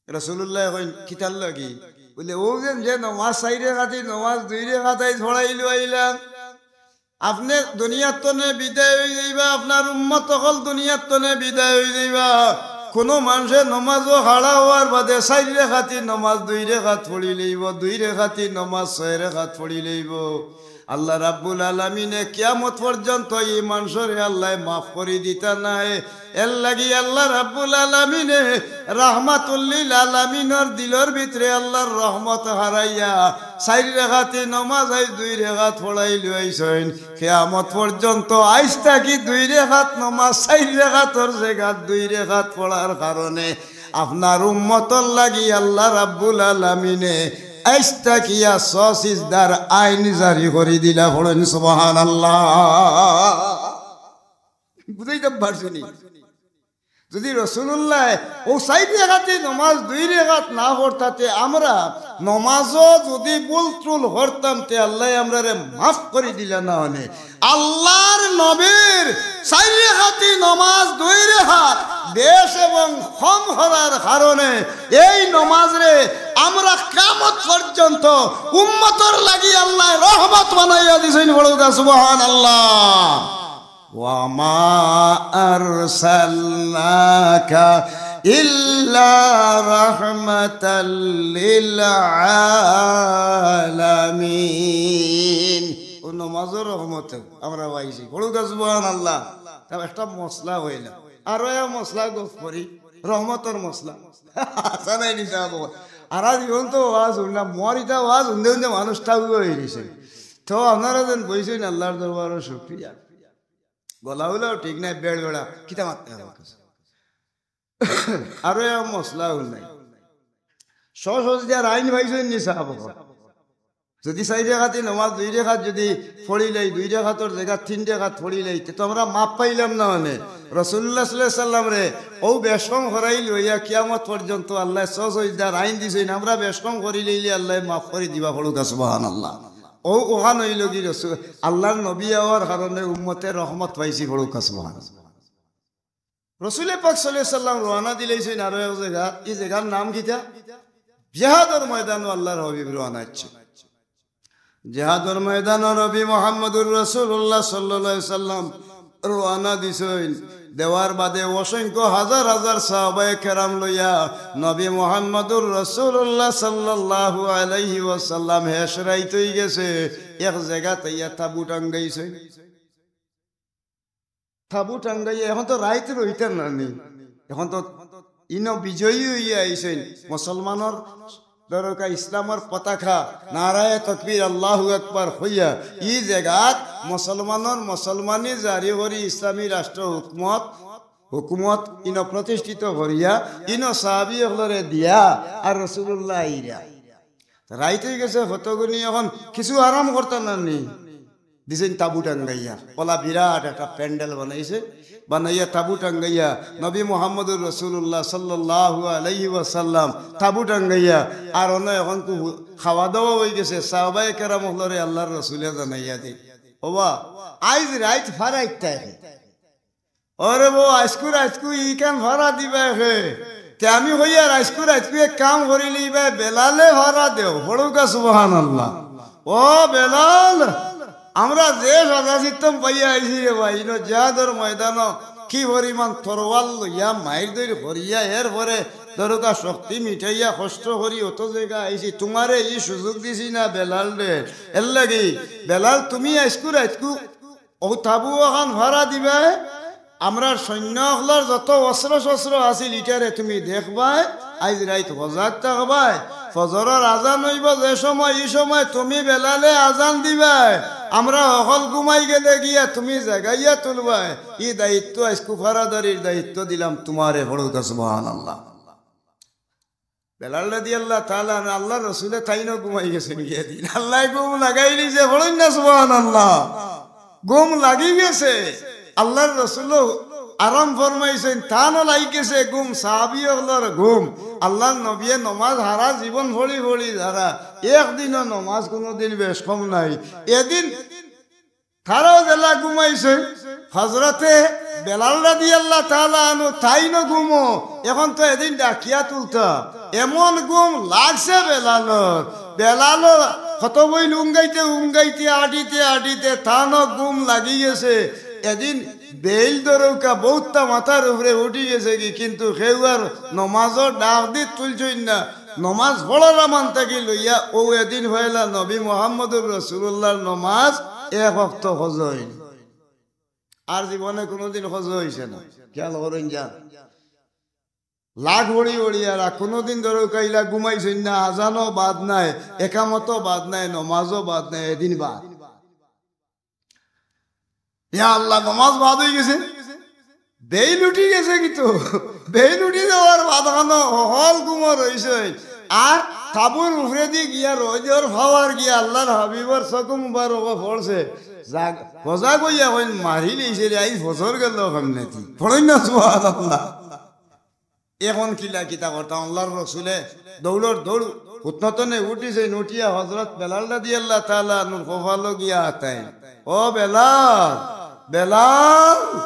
রাসূলুল্লায় কইন, "কিতার লাগি?" বলে, "অউ যে, যে নমাজ চাইর রেখাতি নমাজ দুই রেখাত আইজ পড়াইলু আইলাম। আপনে দুনিয়ার তনে বিদায় অই যাইবা, আপনার উম্মত অকল দুনিয়ার তনে বিদায় অই যাইবা। কুনু মানষে নমাজো খাড়া অওয়ার বাদে চাইর রেখাতি নমাজ দুই রেখাত পড়িলাইবো, দুই রেখাতি নমাজ ছয় রেখাত পড়িলাইবো।" আল্লাহ রাব্বুল আলামিনে কিয়ামত পর্যন্ত ই মানষরে আল্লায় মাফ করি দিতা নায়। এরলাগি আল্লাহ রাব্বুল আলামিনে রাহমাতুল্লিল আলামিনর দিলর ভিতরে আল্লাহর রহমত হারাইয়া চাইর রেখাতি নমাজ আইজ দুই রেখাত পড়াইলু আইছইন। কিয়ামত পর্যন্ত আইজ থাকি দুই রেখাত নমাজ চাইর রেখাতর জাগাত দুই রেখাত পড়ার কারণে আপনার উম্মতর লাগি আল্লাহ রাব্বুল আলামিনে আইজ থাকিয়া ছয় সিজদার আইন জারি করি দিলা। পড়ইন সুবহানাল্লাহ। বুঝাইতাম পারছি নি? যদি রসুলুল্লায় অউ চাইর রেকাতি নমাজ দুই রেকাত না পড়তা তে আমরা নমাজও যদি ভুল ত্রুল করতাম তে আল্লায় আমরারে মাফ করি দিলা না অনে। আল্লার নবীর চাইর রেকাতি নমাজ দুই রেকাত বেশ এবং কম করার কারণে এই নমাজরে আমরা কিয়ামত পর্যন্ত উম্মতর লাগি আল্লায় রহমত বানাইয়া দিছইন। বলুক্কা সুবহানাল্লাহ। وما أرسلناك إلا رحمة للعالمين। অউ নমাজর রহমতে আমরা পাইছি। বলুক্কা সুবহানাল্লাহ। তে একটা মসলা অইলা, আরো এক মসলা গফ করি, রহমতর মসলা। হাছা নায়নি সাব? আর জীবন তো ওয়াজ হুনলাম, মরিতা ওয়াজ হুনতে হুনতে মানুষ টাউয়া অইগেছে। তো আপনারা যেন বইছইন, আল্লার দরবারো শুকরিয়া। গলা উলাও ঠিক নাই, বেড় বেড়া, কিতা মাততে হবে? আরো এক মসলা অইল নাই। সশজ দিয়া রাইন পাইছইন নি সাব? যদি চাইর রেকাতি নমাজ দুই রেকাত যদি পড়িলাই, দুই রেকাতর জাগাত তিন রেকাত পড়িলাই, তে তো আমরা মাফ পাইলাম না অনে। রসুলুল্লাহ সাল্লাল্লাহু আলাইহি ওয়াসাল্লামরে অউ বেশকম করাইল অইয়া কিয়ামত পর্যন্ত আল্লায় সশজ দিয়া রাইন দিছইন, আমরা বেশকম করিলাইলে আল্লায় মাফ করি দিবা। বলুক্কা সুবহানাল্লাহ। অউ অখান অইলগি রসুল, আল্লার নবী অওয়ার কারণে উম্মতে রহমত পাইছি। বলুক্কা সুবহানাল্লাহ। রসুলে পাক সাল্লাল্লাহু আলাইহি ওয়াসাল্লাম রওয়ানা দিলাইছইন আরো এক জাগা, ই জাগার নাম কিতা? জিহাদর ময়দানো আল্লার হাবিব রওয়ানা অইছে। জিহাদর ময়দানো নবী মুহাম্মদুর রাসূলুল্লাহ সাল্লাল্লাহু আলাইহি ওয়াসাল্লাম রওয়ানা দিছইন। দেওয়ার বাদে অসংখ্য হাজার হাজার সাহাবায়ে কেরাম লইয়া নবী মুহাম্মদুর রাসূলুল্লাহ সাল্লাল্লাহু আলাইহি ওয়াসাল্লাম হেশ রাইত অইগেছে, এক জাগাত আইয়া তাবু টাঙ্গাইছইন। তাবু টাঙ্গাইয়া, এখন তো রাইত রইতা না নি, এখন তো ইনো বিজয়ী অইয়া আইছইন। মুসলমানর দরকা ইসলামর পতাকা, নারায়ে তকবীর, আল্লাহু আকবার কইয়া, ই জাগাত মুসলমানর মুসলমানি জারি করি ইসলামী রাষ্ট্র হুকুমত, হুকুমত ইনো প্রতিষ্ঠিত করিয়া, ইনো সাহাবী অকলরে দিয়া, আর রাসূলুল্লাহ আইরা। রাইত অইগেছে, কতগুনি এখন কিছু আরাম করতা না নি? দিছইন তাবু টাঙ্গাইয়া, অলা বিরাট একটা প্যান্ডেল বানাইছে, বানাইয়া তাবু টাঙ্গাইয়া নবী মুহাম্মদুর রাসূলুল্লাহ সাল্লাল্লাহু আলাইহি ওয়াসাল্লাম তাবু টাঙ্গাইয়া, আর অনো এখন খুব খাওয়া দাওয়া অইগেছে, সাহাবায়ে কেরাম অকলরে আল্লার রসুলে জানাইয়া দেইন, ওবা, আইজ রাইত ফারা ইতা হে। ওরে বো, আইজকু রাইতকু ইখান ফারা দিবায় কে? তে আমি কইয়ার, আইজকু রাইতকু এক কাম করিলিবায়, বেলালে ফারা দেও। বলুক্কা সুবহানাল্লাহ। ও বেলাল, আমরা যে সাজা সিস্টেম পাইয়া আইছি রে ভাই, ইনো জিহাদর ময়দানো কি পরিমাণ তরোয়াল লইয়া মাইর দইর করিয়া, এরপরে দরকা শক্তি মিটাইয়া কষ্ট করি অত জাগা আইছি, তুমারে ই সুযোগ দিছি না বেলাল রে। এরলাগি বেলাল, তুমি আইজকু রাইতকু অউ তাবু অখান ফারা দিবায়, আমরার সৈন্য অকলর যত অস্ত্র শস্ত্র আছিল ইটারে তুমি দেখবায়, আইজ রাইত সজাগ থাকবায়। ফজরর আজান অইবো যে সময়, ই সময় তুমি বেলালে আজান দিবায়, আমরা হকল ঘুমাই গেলে গিয়া তুমি জাগাইয়া তুলবায়। ই দায়িত্ব আইজকু ফারাদারির দায়িত্ব দিলাম তুমারে। বলুক্কা সুবহানাল্লাহ। বেলাল রাদিয়াল্লাহু তাআলা আনহু, আল্লার রসুলে তাইনও ঘুমাই গেছইন গিয়া দিন। আল্লায় ঘুম লাগাইলিছে, বলইন না সুবহানাল্লাহ। ঘুম লাগি গেছে। আল্লার রসুলও আরাম ফরমাইছইন, তানও লাগি গেছে ঘুম, সাহাবী অকলর ঘুম। আল্লার নবীয়ে নমাজ হারা জীবন পড়ি পড়ি যারা, একদিনও নমাজ কুনুদিন বেশকম নাই। এদিন তারাও যেলা ঘুমাইছে, হজরতে বেলাল রাদিয়াল্লাহু তাআলা আনহু তাইনও ঘুমো। এখন তো এদিন ডাকিয়া তুলতা, এমন ঘুম লাগছে বেলালর। বেলালর কত বইল উঙ্গাইতে উঙ্গাইতে, আটিতে আটিতে, তানও ঘুম লাগি গেছে। এদিন বেইল দরকা বউততা মাথার উপরে উঠি গেছেগি, কিন্তু কেউ আর নমাজর ডাক দি তুলছইন না। নমাজ পড়ার আমান থাকি লইয়া অউ এদিন পয়লা নবী মুহাম্মদুর রাসূলুল্লাহর নমাজ এক ওয়াক্ত কজা অইল। আর জীবনে কুনুদিন কজা অইছে না। খেয়াল করইন যান। লাখ বড়ি বড়ি আর কুনুদিন দরকা ইলা ঘুমাইছইন না, আজানও বাদ নাই, একামতও বাদ নাই, নমাজও বাদ নাই, এদিন বাদ। ইয়া আল্লাহ, নমাজ বাদ অইগেছে, বেইল উঠি গেছে কিন্তু, বেইল উঠি যাওয়ার বাদ অখনো হকল ঘুমো রইছইন। আর তাবুর উপরেদি গিয়া রইদর পাওয়ার গিয়া আল্লার হাবিবর চকু মুবারকো পড়ছে। জাগ-, সজাগ অইয়া কইন, "মারিলিছে রে, আইজ ফজর গেল কেমনেদি।" পড়ইন না সুবহানাল্লাহ। এখন কিলা কিতা করতাম? আল্লাহর রসুলে দৌড়র দৌড়, হুতনতনে উঠিছইন, উঠিয়া হজরত বেলাল রাদিয়াল্লাহু তাআলা আনহুর কপালো গিয়া আতাইন, "ও বেলাল, বেলাল,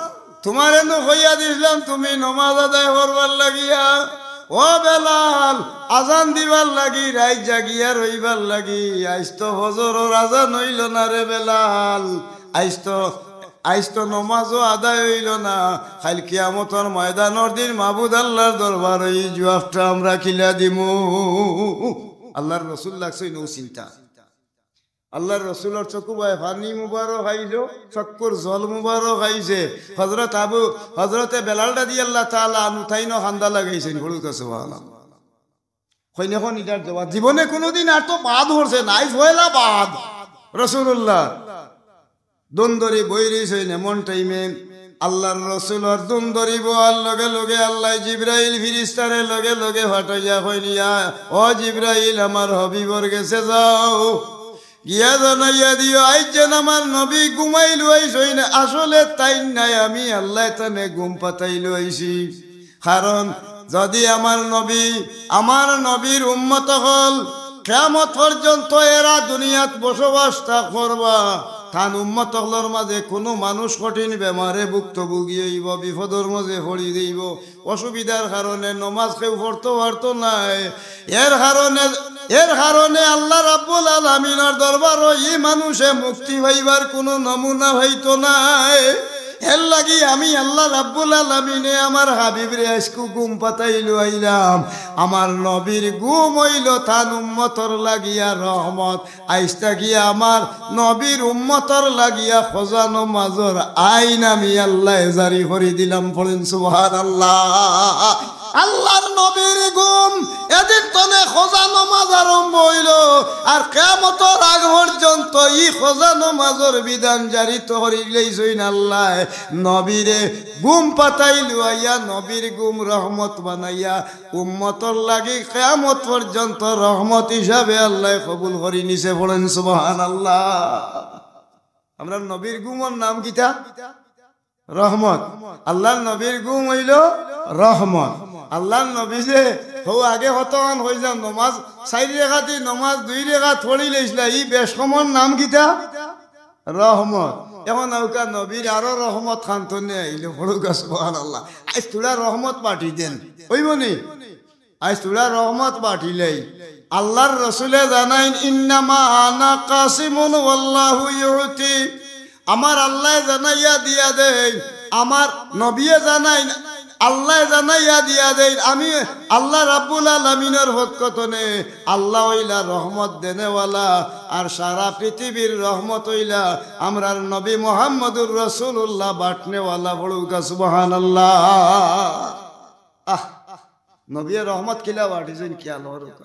তুমারে নু কইয়া দিছলাম তুমি নমাজ আদায় করবার লাগিয়া। ও বেলাল, আজান দিবার লাগি, রাইত জাগিয়া রইবার লাগি। আইজ তো ফজরর আজান অইলো না রে বেলাল, আইজ তো, আইজ তো নমাজও আদায় অইলো না। কাইল কিয়ামতর ময়দানর দিন মাবুদ আল্লাহর দরবারো ই জুয়াবটা আমরা কিলা দিমু?" আল্লাহর রসুল লাগছইন অউ চিন্তা। আল্লাহর রসুলর চকু বায় পানি মুবারক আইলো, চকুর জল মুবারক আইছে। হজরত আবু, হজরতে বেলাল রাদিয়াল্লাহু তাআলা আনহু তাইনও কান্দা লাগাইছইন, পড়ুক্কা সুবহানাল্লাহ। কইন, "এখন ইটার জবাব।" জীবনে কুনুদিন আর তো বাদ পড়ছে না, আইজ পয়লা বাদ। রাসুলুল্লাহ দুন ধরি বই রইছইন, এমন টাইমে আল্লাহর রসুলর দুন ধরি বওয়ার লগে লগে আল্লায় জিব্রাইল ফিরিস্তারে লগে লগে পাঠাইয়া কইন, "ইয়া, ও জিব্রাইল, আমার হাবিবর গেছে যাও, গিয়া জানাইয়া দিও, আইজ যেন আমার নবী ঘুমাইলো আইছইন, আসলে তাইন নায়, আমি আল্লায় তানে ঘুম পাতাইলো আইছি।" কারণ যুদি আমার নবী, আমার নবীর উম্মত অকল কিয়ামত পর্যন্ত এরা দুনিয়াত বসবাস তা করবা, তান উম্মত অকলর মাঝে কুনু মানুষ কঠিন বেমারে ভুক্তভোগী অইবো, বিপদর মাঝে পড়ি যাইবো, অসুবিধার কারণে নমাজ কেউ পড়তো পারতো নায়। এর কারণে, এর কারণে আল্লাহ রাব্বুল আলামিনর দরবারো ই মানুষে মুক্তি পাইবার কুনু নমুনা পাইতো নায়। এর লাগি আমি আল্লাহ রাব্বুল আলামিনে আমার হাবিবরে আইজকু ঘুম পাতাইলো আইলাম। আমার নবীর ঘুম অইলো তান উম্মতর লাগিয়া রহমত। আইজ থাকি আমার নবীর উম্মতর লাগিয়া কজা নমাজর আইন আমি আল্লায় জারি করি দিলাম। পড়ইন সুবহানাল্লাহ। আল্লাহর নবীর ঘুম, এদিন তনে কজা নমাজ আরম্ভ অইলো, আর কিয়ামতর আগ পর্যন্ত ই কজা নমাজর বিধান জারি তো করিলাইছইন আল্লায়। নবীরে ঘুম পাতাইলো আইয়া, নবীর ঘুম রহমত বানাইয়া উম্মতর লাগি কিয়ামত পর্যন্ত রহমত হিসাবে আল্লায় কবুল করি নিছে। পড়ইন সুবহানাল্লাহ। আমরার নবীর ঘুমর নাম কিতা? রহমত। আল্লাহর নবীর ঘুম অইলো রহমত। আল্লাহর নবী যে হউ আগে কতখান কইছলাম, নমাজ চাইর রেকাতি, নমাজ দুই রেকাত পড়িলাইছলা, ই বেশ কমর নাম কিতা? রহমত। এখন আউক্কা নবীর আরো রহমত খান তনে আইলো, পড়ুক্কা সুবহানাল্লাহ। আইজ থুড়া রহমত বাটি দেন, অইবো নি? আইজ থুড়া রহমত বাটিলাই। আল্লাহর রসুলে জানাইন, "ইন্নামা আনা কাসিমুন ওয়াল্লাহু ইউতি।" আমার আল্লায় জানাইয়া দিয়া দেইন, আমার নবিয়ে জানাইন, আল্লায় জানাইয়া দিয়া দেইন, আমি আল্লাহ রাব্বুল আলামিনর পক্ষ তনে, আল্লাহ অইলা রহমত দেনেওয়ালা, আর সারা পৃথিবীর রহমত অইলা আমরার নবী মুহাম্মদুর রাসূলুল্লাহ বাটনেওয়ালা। পড়ুক্কা সুবহানাল্লাহ। আহ, নবিয়ে রহমত কিলা বাটিছইন, খেয়াল করুক্কা।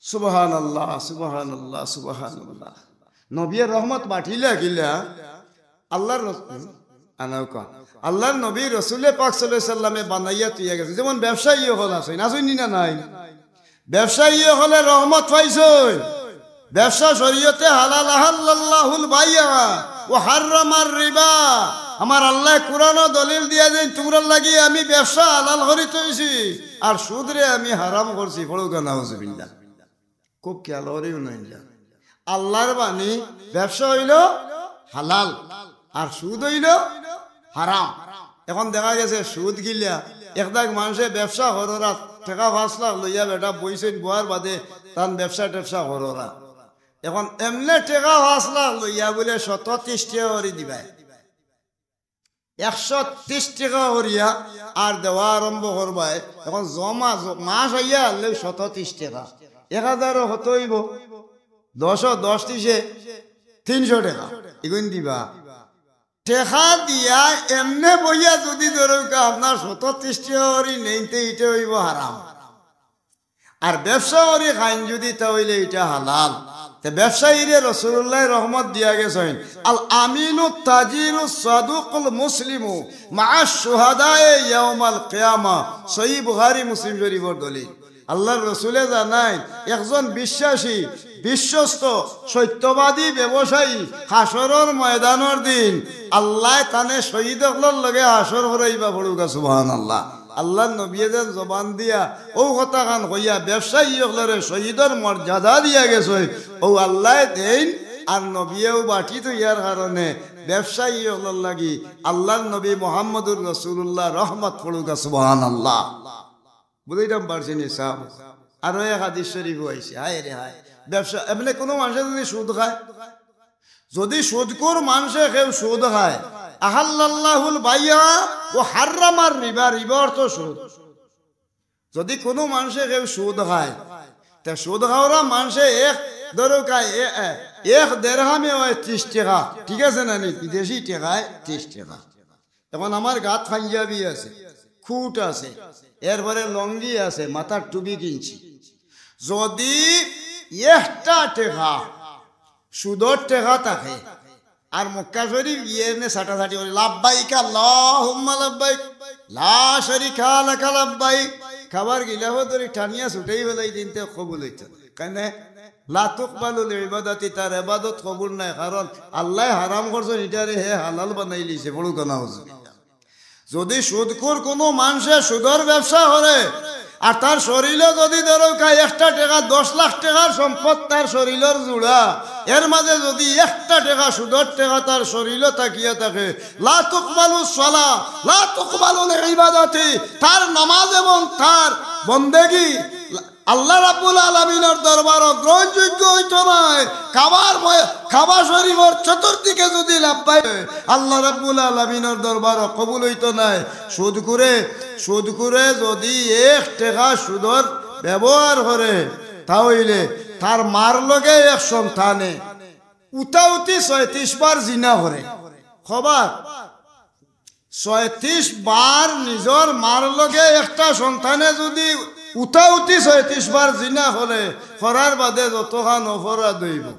সুবহানাল্লাহ, সুবহানাল্লাহ, সুবহানাল্লাহ। নবিয়ে রহমত বাটিলা কিলা? আল্লাহর রস-, আনাউক্কা। আল্লাহর নবী রসুলে পাক সাল্লাল্লাহু আলাইহি ওয়াসাল্লামে বানাইয়া থইয়া গেছে। যেমন ব্যবসায়ী অকল আছইন, আছইন নি না নাই? ব্যবসায়ী অকলে রহমত পাইছইন। ব্যবসা শরীয়তে হালাল, আহাল্লাল্লাহুল বাইআ ওয়া হাররামার রিবা। আমার আল্লায় কুরআনো দলিল দিয়া দেইন, "তুমরার লাগি আমি ব্যবসা হালাল করি থইছি, আর সুদরে আমি হারাম করছি।" পড়ুক্কা নাউজুবিল্লাহ। খুব খেয়াল করিও নাইলা। আল্লাহর বাণী, ব্যবসা অইলো হালাল, আর সুদ অইলো হারাম। এখন দেখা গেছে সুদ গিলা, একদাগ মানষে ব্যবসা কররা, টেকা পাঁচ লাখ লইয়া বেটা বইছইন, বওয়ার বাদে তান ব্যবসা টেবসা কররা। এখন এমনে টেকা পাঁচ লাখ লইয়া বুলে শত তিরিশ টেকা করি দিবায়, একশো তিরিশ টেকা করিয়া আর দেওয়া আরম্ভ করবায়। এখন জমা জ-, মাস আইয়া হারলে শত তিরিশ টেকা, এক হাজারো কত অইবো? দশো, দশ তিরিশে তিনশো টেকা, ইগুন দিবা। টেকা দিয়া এমনে বইয়া যুদি ধরউক্কা আপনার শত তিরিশ টেকা করি নেইন, তে ইটা অইবো হারাম। আর ব্যবসা করি খাইন যুদি, তা অইলে ইটা হালাল। তে ব্যবসায়ীরে রাসূলুল্লায় রহমত দিয়া গেছইন, "আল আমিনু তাজিরু সাদুকুল মুসলিমু মা'আশ শুহাদায়ে ইয়াউমাল কিয়ামা।" সহিহ বুখারী মুসলিম শরীফর দলিল। আল্লাহর রসুলে জানাইন, একজন বিশ্বাসী, বিশ্বস্ত, সত্যবাদী ব্যবসায়ী হাশরর ময়দানর দিন আল্লায় তানে শহীদ অকলর লগে হাশর করাইবা। পড়ুক্কা সুবহানাল্লাহ। আল্লাহর নবীয়ে যেন জবান দিয়া অউ কথাখান কইয়া ব্যবসায়ী অকলরে শহীদর মর্যাদা দিয়া গেছইন, অউ আল্লায় দেইন। আর নবীয়ে অউ বাটি থইয়ার কারণে ব্যবসায়ী অকলর লাগি আল্লাহর নবী মুহাম্মদুর রাসূলুল্লাহ রহমত পড়ুকা, সুবহানাল্লাহ। বুঝাইতাম পারছি নি সাব? আরো এক হাদিস শরীফও আইছে, হায় রে হায়, ব্যবসা, এমনে কুনু মানষে যুদি সুদ খায়, যুদি সুদখুর মানষে কেউ সুদ খায়, আহাল্লাল্লাহুল বাইয়া ওয়া হাররামার রিবা, রিবা অর্থ সুদ। যুদি কুনু মানষে কেউ সুদ খায়, তে সুদ খাওরা মানষে এক, ধরউক্কা, এ-, এ-, এক দেরহামে অয় ত্রিশ টেকা, ঠিক আছে না নি? বিদেশি টেকায় ত্রিশ টেকা। এখন আমার গাত পাঞ্জাবি আছে, কুট আছে, এরপরে লুঙ্গি আছে, মাথার টুপি কিনছি। যুদি একটা টেকা সুদর টেকা থাকে, আর মক্কা শরীফ গিয়া এনে ছাটাছাটি করি, "লাব্বাইক আল্লাহুম্মা লাব্বাইক, লা শারিকা লাকা লাব্বাইক।" খাবার গিলাফ ধরি টানিয়া ছুটাই ফেলাই দিন, তে কবুল অইতো না। কেনে? লা তুকবালুল ইবাদাতি, তার ইবাদত কবুল নায়, কারণ আল্লায় হারাম করছইন, ইটারে হে হালাল বানাইলিছে, বড় গুনাহ অইছে। যুদি সুদখুর কুনু মানষে সুদর ব্যবসা করে, আর তার শরীলো যুদি ধরউক্কা একটা টেকা, দশ লাখ টেকার সম্পদ তার শরীলর জুড়া, এর মাঝে যুদি একটা টেকা সুদর টেকা তার শরীলো থাকিয়া থাকে, লা তুকবালুস সালা, লা তুকবালুল ইবাদাতি, তার নামাজ এবং তার বন্দেগী আল্লাহ রাব্বুল আলামিনর দরবারো গ্রহণযোগ্য অইতো নায়। কাবার ময়-, কাবা শরীফর চতুর্দিকে যুদি লাব্বাই, আল্লাহ রাব্বুল আলামিনর দরবারো কবুল অইতো নায়। সুদখুরে, সুদখুরে যুদি এক টেকা সুদর ব্যবহার করে, তা অইলে তার মার লগে এক সন্তানে উতাউতি ছয়ত্রিশ বার জিনা করে। কবার? ছয়ত্রিশ বার নিজর মার লগে একটা সন্তানে যুদি উতাউতি ছয়ত্রিশ বার জিনা করে, করার বাদে যতখান অপরাধ অইবো,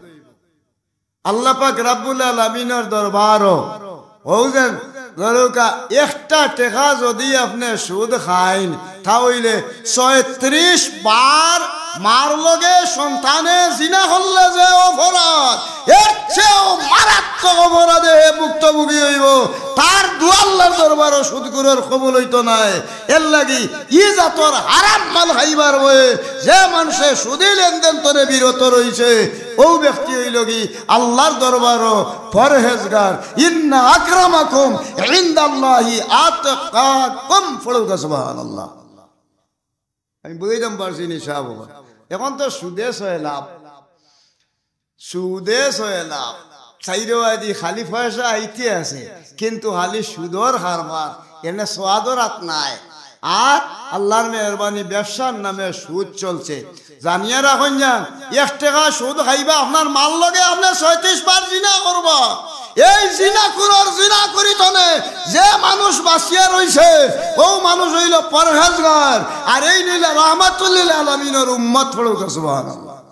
আল্লাহ পাক রাব্বুল আলামিনর দরবারো, অউ যেন ধরউক্কা একটা টেকা যুদি আপনে সুদ খাইন, তা অইলে ছয়ত্রিশ বার মার লগে সন্তানে জিনা করলে যে অপরাধ, এর চেয়েও মারাত্মক অপরাধে হে ভুক্তভোগী অইবো। তার দোয়া আল্লাহর দরবারো সুদখুরর কবুল অইতো নায়। এরলাগি ই জাতর হারাম মাল খাইবার ভয়ে যে মানষে সুদি লেনদেন তনে বিরত রইছে, অউ ব্যক্তি অইলোগি আল্লাহর দরবারো পরহেজগার। ইন্না আকরামাকুম ইনদাল্লাহি আতকাকুম। পড়ুক্কা সুবহানাল্লাহ। আমি বুঝাইতাম পারছি নি সাব? এখন তো সুদে ছয় লাভ, সুদে ছয় লাভ, চাইরোবায়দি খালি পয়সা আইতে আছে, কিন্তু খালি সুদর কারবার, এনে সোয়াদর আত নাই। আর আল্লাহর মেহেরবানি ব্যবসার নামে সুদ চলছে। জানিয়া রাখইন যান, এক টেকা সুদ খাইবা, আপনার মার লগে আপনে ছয়ত্রিশ বার জিনা করবা। এই জিনাখুরর জিনাখুরি তনে যে মানুষ বাঁচিয়া রইছে, অউ মানুষ অইলো পরহেজগার, আর এইন অইলা রাহমাতুল্লিল আলামিনর উম্মত। পড়ুক্কা সুবহানাল্লাহ।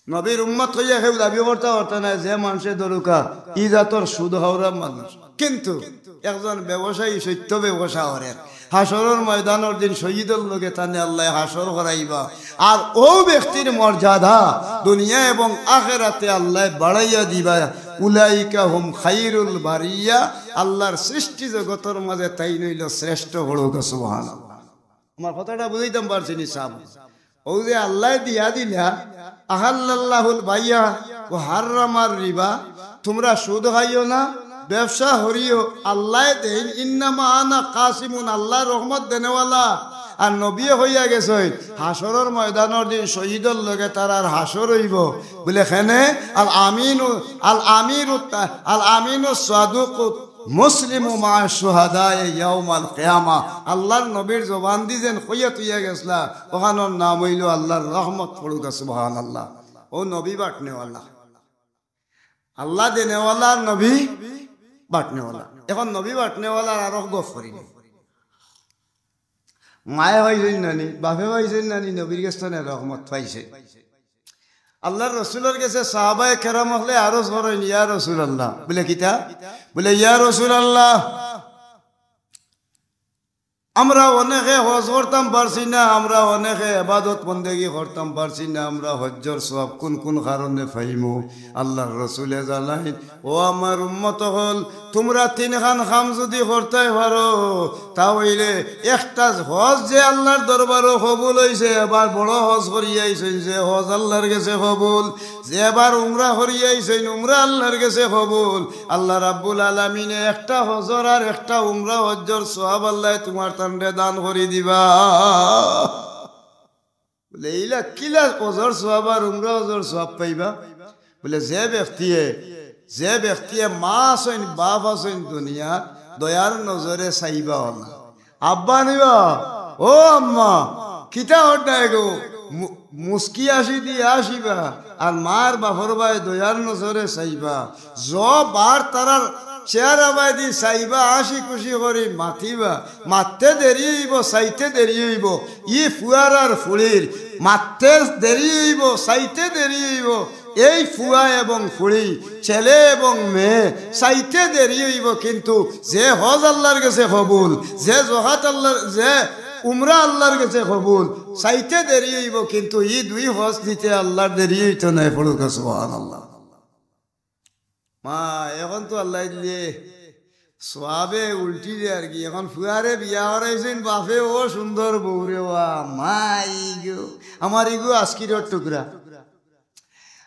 নবীর উম্মত অইয়া কেউ দাবি করতা পারতা নায়, যে মানষে ধরুক্কা ই জাতর সুদ খাওরা মানুষ। কিন্তু একজন ব্যবসায়ী সত্য ব্যবসা করের, হাশরর ময়দানর দিন শহীদর লগে তানে আল্লায় হাশর করাইবা। আর অউ ব্যক্তির মর্যাদা দুনিয়া এবং আখেরাতে আল্লায় বাড়াইয়া দিবা। উলাইকা হুম খাইরুল বারিয়া, আল্লাহর সৃষ্টি জগতর মাঝে তাইন অইলো শ্রেষ্ঠ। পড়ুক্কা সুবহানাল্লাহ। আমার কথাটা বুঝাইতাম পারছি নি সাব? অউ যে আল্লায় দিয়া দিলা, আহাল্লাল্লাহুল বাইয়া ওয়া হাররামার রিবা, তুমরা সুদ খাইও না, ব্যবসা করিও, আল্লায় দেইন, ইন্নামা আনা কাসিমুন, আল্লায় রহমত দেনেওয়ালা। আর নবীয়ে কইয়া গেছইন, হাশরর ময়দানর দিন শহীদর লগে তারার হাশর অইবো। বুলে, কেনে? আল আমিনু, আল আমিরু, আল আমিনু সাদুকু মুসলিমু মা শুহাদায়ে ইয়াউমাল কিয়ামা। আল্লাহর নবীর জবানদি যেন কইয়া থইয়া গেছলা, অখানর নাম অইলো আল্লাহর রহমত। পড়ুক্কা সুবহানাল্লাহ। অউ নবী বাটনেওয়ালা। আল্লাহ দেনেওয়ালা, নবী বাটনেওয়ালা। এখন নবী বাটনেওয়ালার আরো গফ করি নি। মায়ে পাইছইন না নি, বাপে পাইছইন না নি, নবীর গেছ তনে রহমত পাইছে। আল্লাহর রসুলর গেছে সাহাবায়ে কেরাম অকলে আরজ করইন, "ইয়া রাসূলুল্লাহ।" বুলে, "কিতা?" বুলে, "ইয়া রাসূলুল্লাহ, আমরা অনেকে হজ করতাম পারছি না, আমরা অনেকে এবাদত বন্দেগি করতাম পারছি না, আমরা হজ্জর সওয়াব কুন কুন কারণে পাইমু? আল্লাহর রসুলে জানাইন, "ও আমার উম্মত অকল, তুমরা তিনখান কাম যুদি করতায় পারো, তা অইলে একটা হজ যে আল্লাহর দরবারো কবুল অইছে, এবার বড় হজ করি আইছইন, যে হজ আল্লাহর গেছে কবুল, যে এবার উমরা করি আইছইন, উমরা আল্লাহর গেছে কবুল।" আল্লাহ রাব্বুল আলামিনে একটা হজর আর একটা উমরা হজ্জর সওয়াব আল্লায় তুমার তানরে দান করি দিবা। বলে, "ইলা কিলা হজর সওয়াব আর উমরা হজর সওয়াব পাইবা?" বলে, "যে ব্যক্তিয়ে, যে ব্যক্তিয়ে মা আছইন, বাপ আছইন দুনিয়াত, দয়ার নজরে চাইবা অলা।" আব্বা নিবা, "ও আম্মা, কিতা অন্যায় গো?" মু-, মুস্কি আসি দি আসিবা, আর মার বাপর বায় দয়ার নজরে চাইবা। জব আর তারার চেহারা বায়দি চাইবা, হাসি খুশি করি মাতিবা। মাততে দেরি অইবো, চাইতে দেরি অইবো। ই ফুয়ার আর ফুড়ির মাততে দেরি অইবো, চাইতে দেরি অইবো। এই ফুয়া এবং ফুড়ি, ছেলে এবং মেয়ে, চাইতে দেরি অইবো, কিন্তু যে হজ আল্লাহর গেছে কবুল, যে জকাত আল্লাহর, যে উমরা আল্লাহর গেছে কবুল, চাইতে দেরি অইবো, কিন্তু ই দুই হজ দিতে আল্লাহর দেরি অইতো নায়। পড়ুক্কা সুবহানাল্লাহ। মা, এখন তো আল্লায় দিলে সওয়াবে উল্টি যায় আর কি। এখন ফুয়ারে বিয়া করাইছইন বাপে, ও সুন্দর বউরে, ওয়া মাই গো, আমার ইগু আজকিরর টুকরা।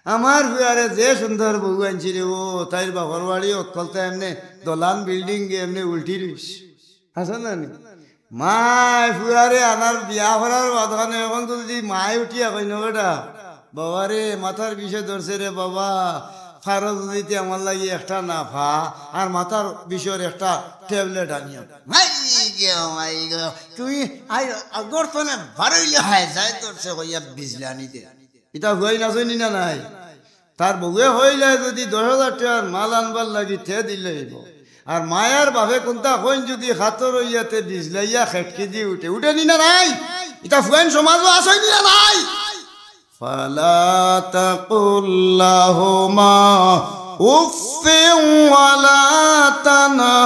আমার ফুয়ারে যে সুন্দর বউ আনছি রে, ও তাইর বাপর বাড়ি অকলতা এমনে দলান বিল্ডিং এমনে উল্টি রইছে। আছে না নি? মায় ফুয়ারে আনার বিয়া করার বাদখানে এখন তো যদি মায় উঠিয়া কইন, "বেটা, বাবারে, মাথার বিষে ধরছে রে বাবা, ফারো যদি তে আমার লাগি একটা নাফা আর মাথার বিষর একটা ট্যাবলেট আনিও।" মাই গো, মাই গো, তুমি আই আগর তনে বারইলে হায় যায় ধরছে কইয়া বিজলানি দে। ইতা হুয়াই না শুনি না নাই? তার বউয়ে কইলে যদি দশ হাজার টেকার মাল আনবার লাগি তে দিলে অইবো। আর মায়ার বাপে কুনতা কইন যদি খাতর অইয়া তে বিজলাইয়া খেটকি দি উঠে, উঠে নি না নাই? ইতা ফুয়াইন সমাজো আছে নি না নাই? فلا تقل لهما أف ولا تنهرهما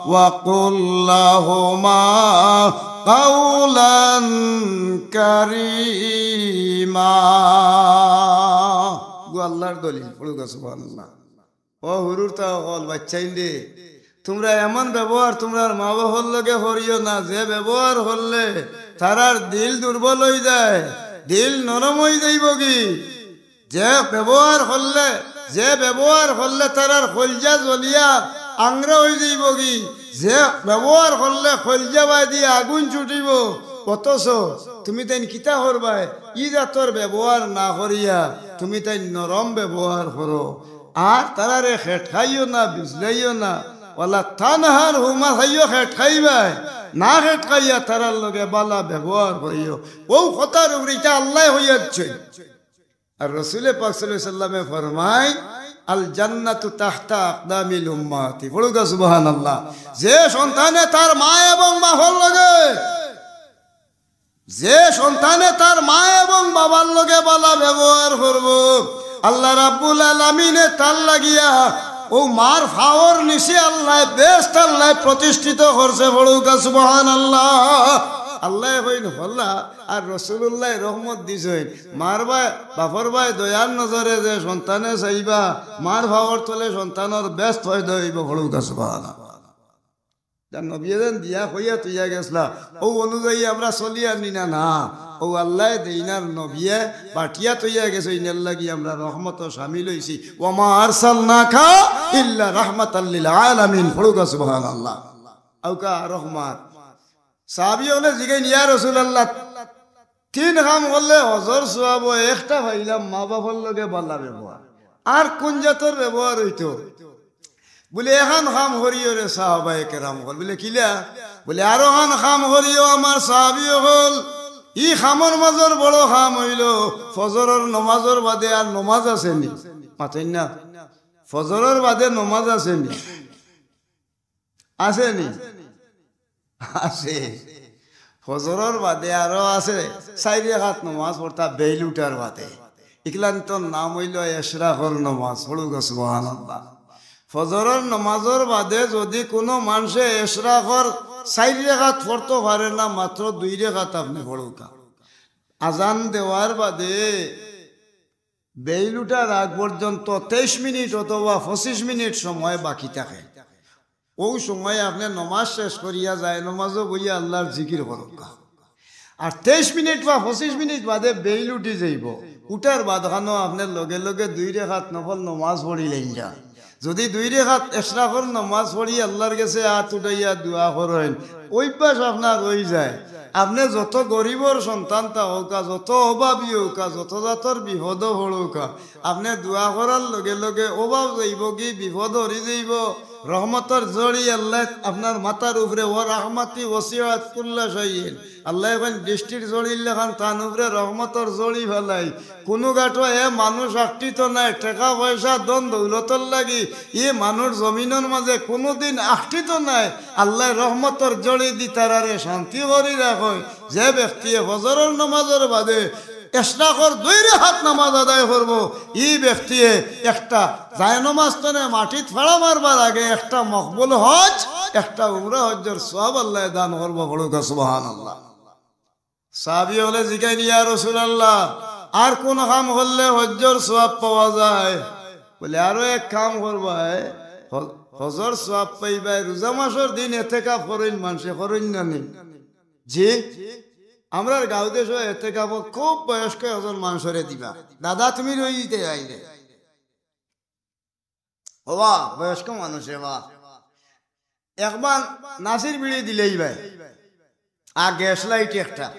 وقل لهما قولا كريما। গো আল্লাহর দলিল, পড়ুক্কা সুবহানাল্লাহ। ও হুরুতা অকল, বাচ্চাইন রে, তুমরা এমন ব্যবহার তুমরার মা বাপর লগে করিও না, যে ব্যবহার করলে তারার দিল দুর্বল অইযায়, দিল নরম অইযাইবোগি। যে ব্যবহার করলে, যে ব্যবহার করলে তারার কইলজা জ্বলিয়া আংরা অইযাইবোগি, যে ব্যবহার করলে কইলজা বায়দি আগুন ছুটিবো। অথচ তুমি তাইন কিতা করবায়? ই জাতর ব্যবহার না করিয়া তুমি তাইন নরম ব্যবহার করো। আর তারারে খেটকাইও না, বিজলাইও না। ওয়ালা তানহারহুমা, চাইও খেটকাইবায়, না খেটকাইয়া তারার লগে বালা ব্যবহার করিও। অউ কথার উপরে ইতা আল্লায় কইয়া দিছইন। আর রসুলে পাক সাল্লাল্লাহু আলাইহি ওয়াসাল্লামে ফরমাইন, "আল জান্নাতু তাহতা আকদামিল উম্মাতি।" পড়ুক্কা সুবহানাল্লাহ। যে সন্তানে তার মা এবং বাপর লগে যে সন্তানে তার মা এবং বাবার লগে বালা ব্যবহার করবো, আল্লাহ রাব্বুল আলামিনে তার লাগিয়া অউ মার পাওর নিচে আল্লায় বেহেস্ত আল্লায় প্রতিষ্ঠিত করছে। পড়ুক্কা সুবহানাল্লাহ। আল্লায় কইন হলা আর রসুলুল্লায় রহমত দিছইন। মার বায়, বাপর বায় দয়ার নজরে যে সন্তানে চাইবা, মার পাওর তলে সন্তানর বেহেস্ত পয়দা অইবো। পড়ুক্কা সুবহানাল্লাহ। যার নবিয়ে যেন দিয়া কইয়া থইয়া গেছলা, অউ অনুযায়ী আমরা চলি আর নি না? না, অউ আল্লায় দেইন আর নবিয়ে বাটিয়া থইয়া গেছইন, এরলাগি আমরা রহমতো শামিল অইছি। "ওয়া মা আরসালনাকা ইল্লা রাহমাতাল লিল আলামিন।" পড়ুক্কা সুবহানাল্লাহ। অউকা রহমত। সাহাবী অকলে জিগাইন, "ইয়া রাসূলুল্লাহ, তিন কাম করলে হজর সওয়াব অয়, একটা পাইলাম মা বাপর লগে বালা ব্যবহার, আর কুন জাতর ব্যবহার অইতো?" বুলে, "এখান কাম করিও রে সাহাবায়ে কেরাম অকল।" বুলে, "কিলা?" বুলে, "আরোখান কাম করিও আমার সাহাবী অকল, ই কামর মাজর বড় কাম অইলো ফজরর নমাজর বাদে আর নমাজ আছে নি?" মাতইন না, ফজরর বাদে নমাজ আছে নি? আছে নি? আছে। ফজরর বাদে আরো আছে চাইর রাকাত নমাজ পড়তা বেইল উঠার বাদে। ইকলান্তর নাম অইলো এশরাকর নমাজ। পড়ুক্কা সুবহানাল্লাহ। ফজরর নমাজর বাদে যুদি কুনু মানষে এশরাকর চাইর রেখাত পড়তো পারে না, মাত্র দুই রেখাত আপনে পড়উক্কা। আজান দেওয়ার বাদে বেইল উঠার আগ পর্যন্ত তেইশ মিনিট অথবা পঁচিশ মিনিট সময় বাকি থাকে। অউ সময় আপনে নমাজ শেষ করিয়া যায় নমাজো বইয়া আল্লার জিকির করউক্কা। আর তেইশ মিনিট বা পঁচিশ মিনিট বাদে বেইল উঠি যাইবো। উঠার বাদ খানো আপনে লগে লগে দুই রেখাত নফল নমাজ পড়িলাইন যান। যুদি দুই রেখাত এশরাকর নমাজ পড়ি আল্লার গেছে আত উঠাইয়া দোয়া করইন, অভ্যাস আপনার অই যায়। আপনে যত গরিবর সন্তান থাকউক্কা, যত অভাবী অউক্কা, যত জাতর বিপদো পড়উক্কা, আপনে দোয়া করার লগে লগে অভাব যাইবোগি, বিপদ হরি যাইবো। রহমতর জড়ি আল্লায় আপনার মাথার উপরে, "ওয়া রাহমাতি ওয়াসিআত কুল্লা শাইইন।" আল্লায় কইন, "বৃষ্টির জড়ির লাখান তান উপরে রহমতর জড়ি ফালাই।" কুনু গাটো এ মানুষ আটকিত নায়, টেকা পয়সা ধন দৌলতর লাগি ই মানুষ জমিনর মাঝে কুনুদিন আটকিত নায়। আল্লায় রহমতর জড়ি দি তারারে শান্তি করি রাখইন। যে ব্যক্তিয়ে ফজরর নমাজর বাদে এশরাকর দুই রেখাত নমাজ আদায় করবো, ই ব্যক্তিয়ে একটা জায়নমাজ তনে মাটিত ফাড়া মারবার আগে একটা মকবুল হজ, একটা উমরা হজ্জর সওয়াব আল্লায় দান করবো। পড়উক্কা সুবহানাল্লাহ। সাহাবী অকলে জিগাইন, "ইয়া রাসূলুল্লাহ, আর কুন কাম করলে হজ্জর সওয়াব পাওয়া যায়?" বলে, "আরো এক কাম করবায়, হ-, হজর সওয়াব পাইবায়।" রোজা মাসর দিন এতেকাফ করইন মানষে, করইন না নি? জি, আমরার গাঁও দেশো এতেকাফো খুব বয়স্ক একজন মানষরে দিবা, "দাদা, তুমি রই দিতে আইলে।" ওবা, বয়স্ক মানুষ রে বা। একবার নাসির বিড়ি দিলেই ভাই, আর গ্যাস লাইট একটা।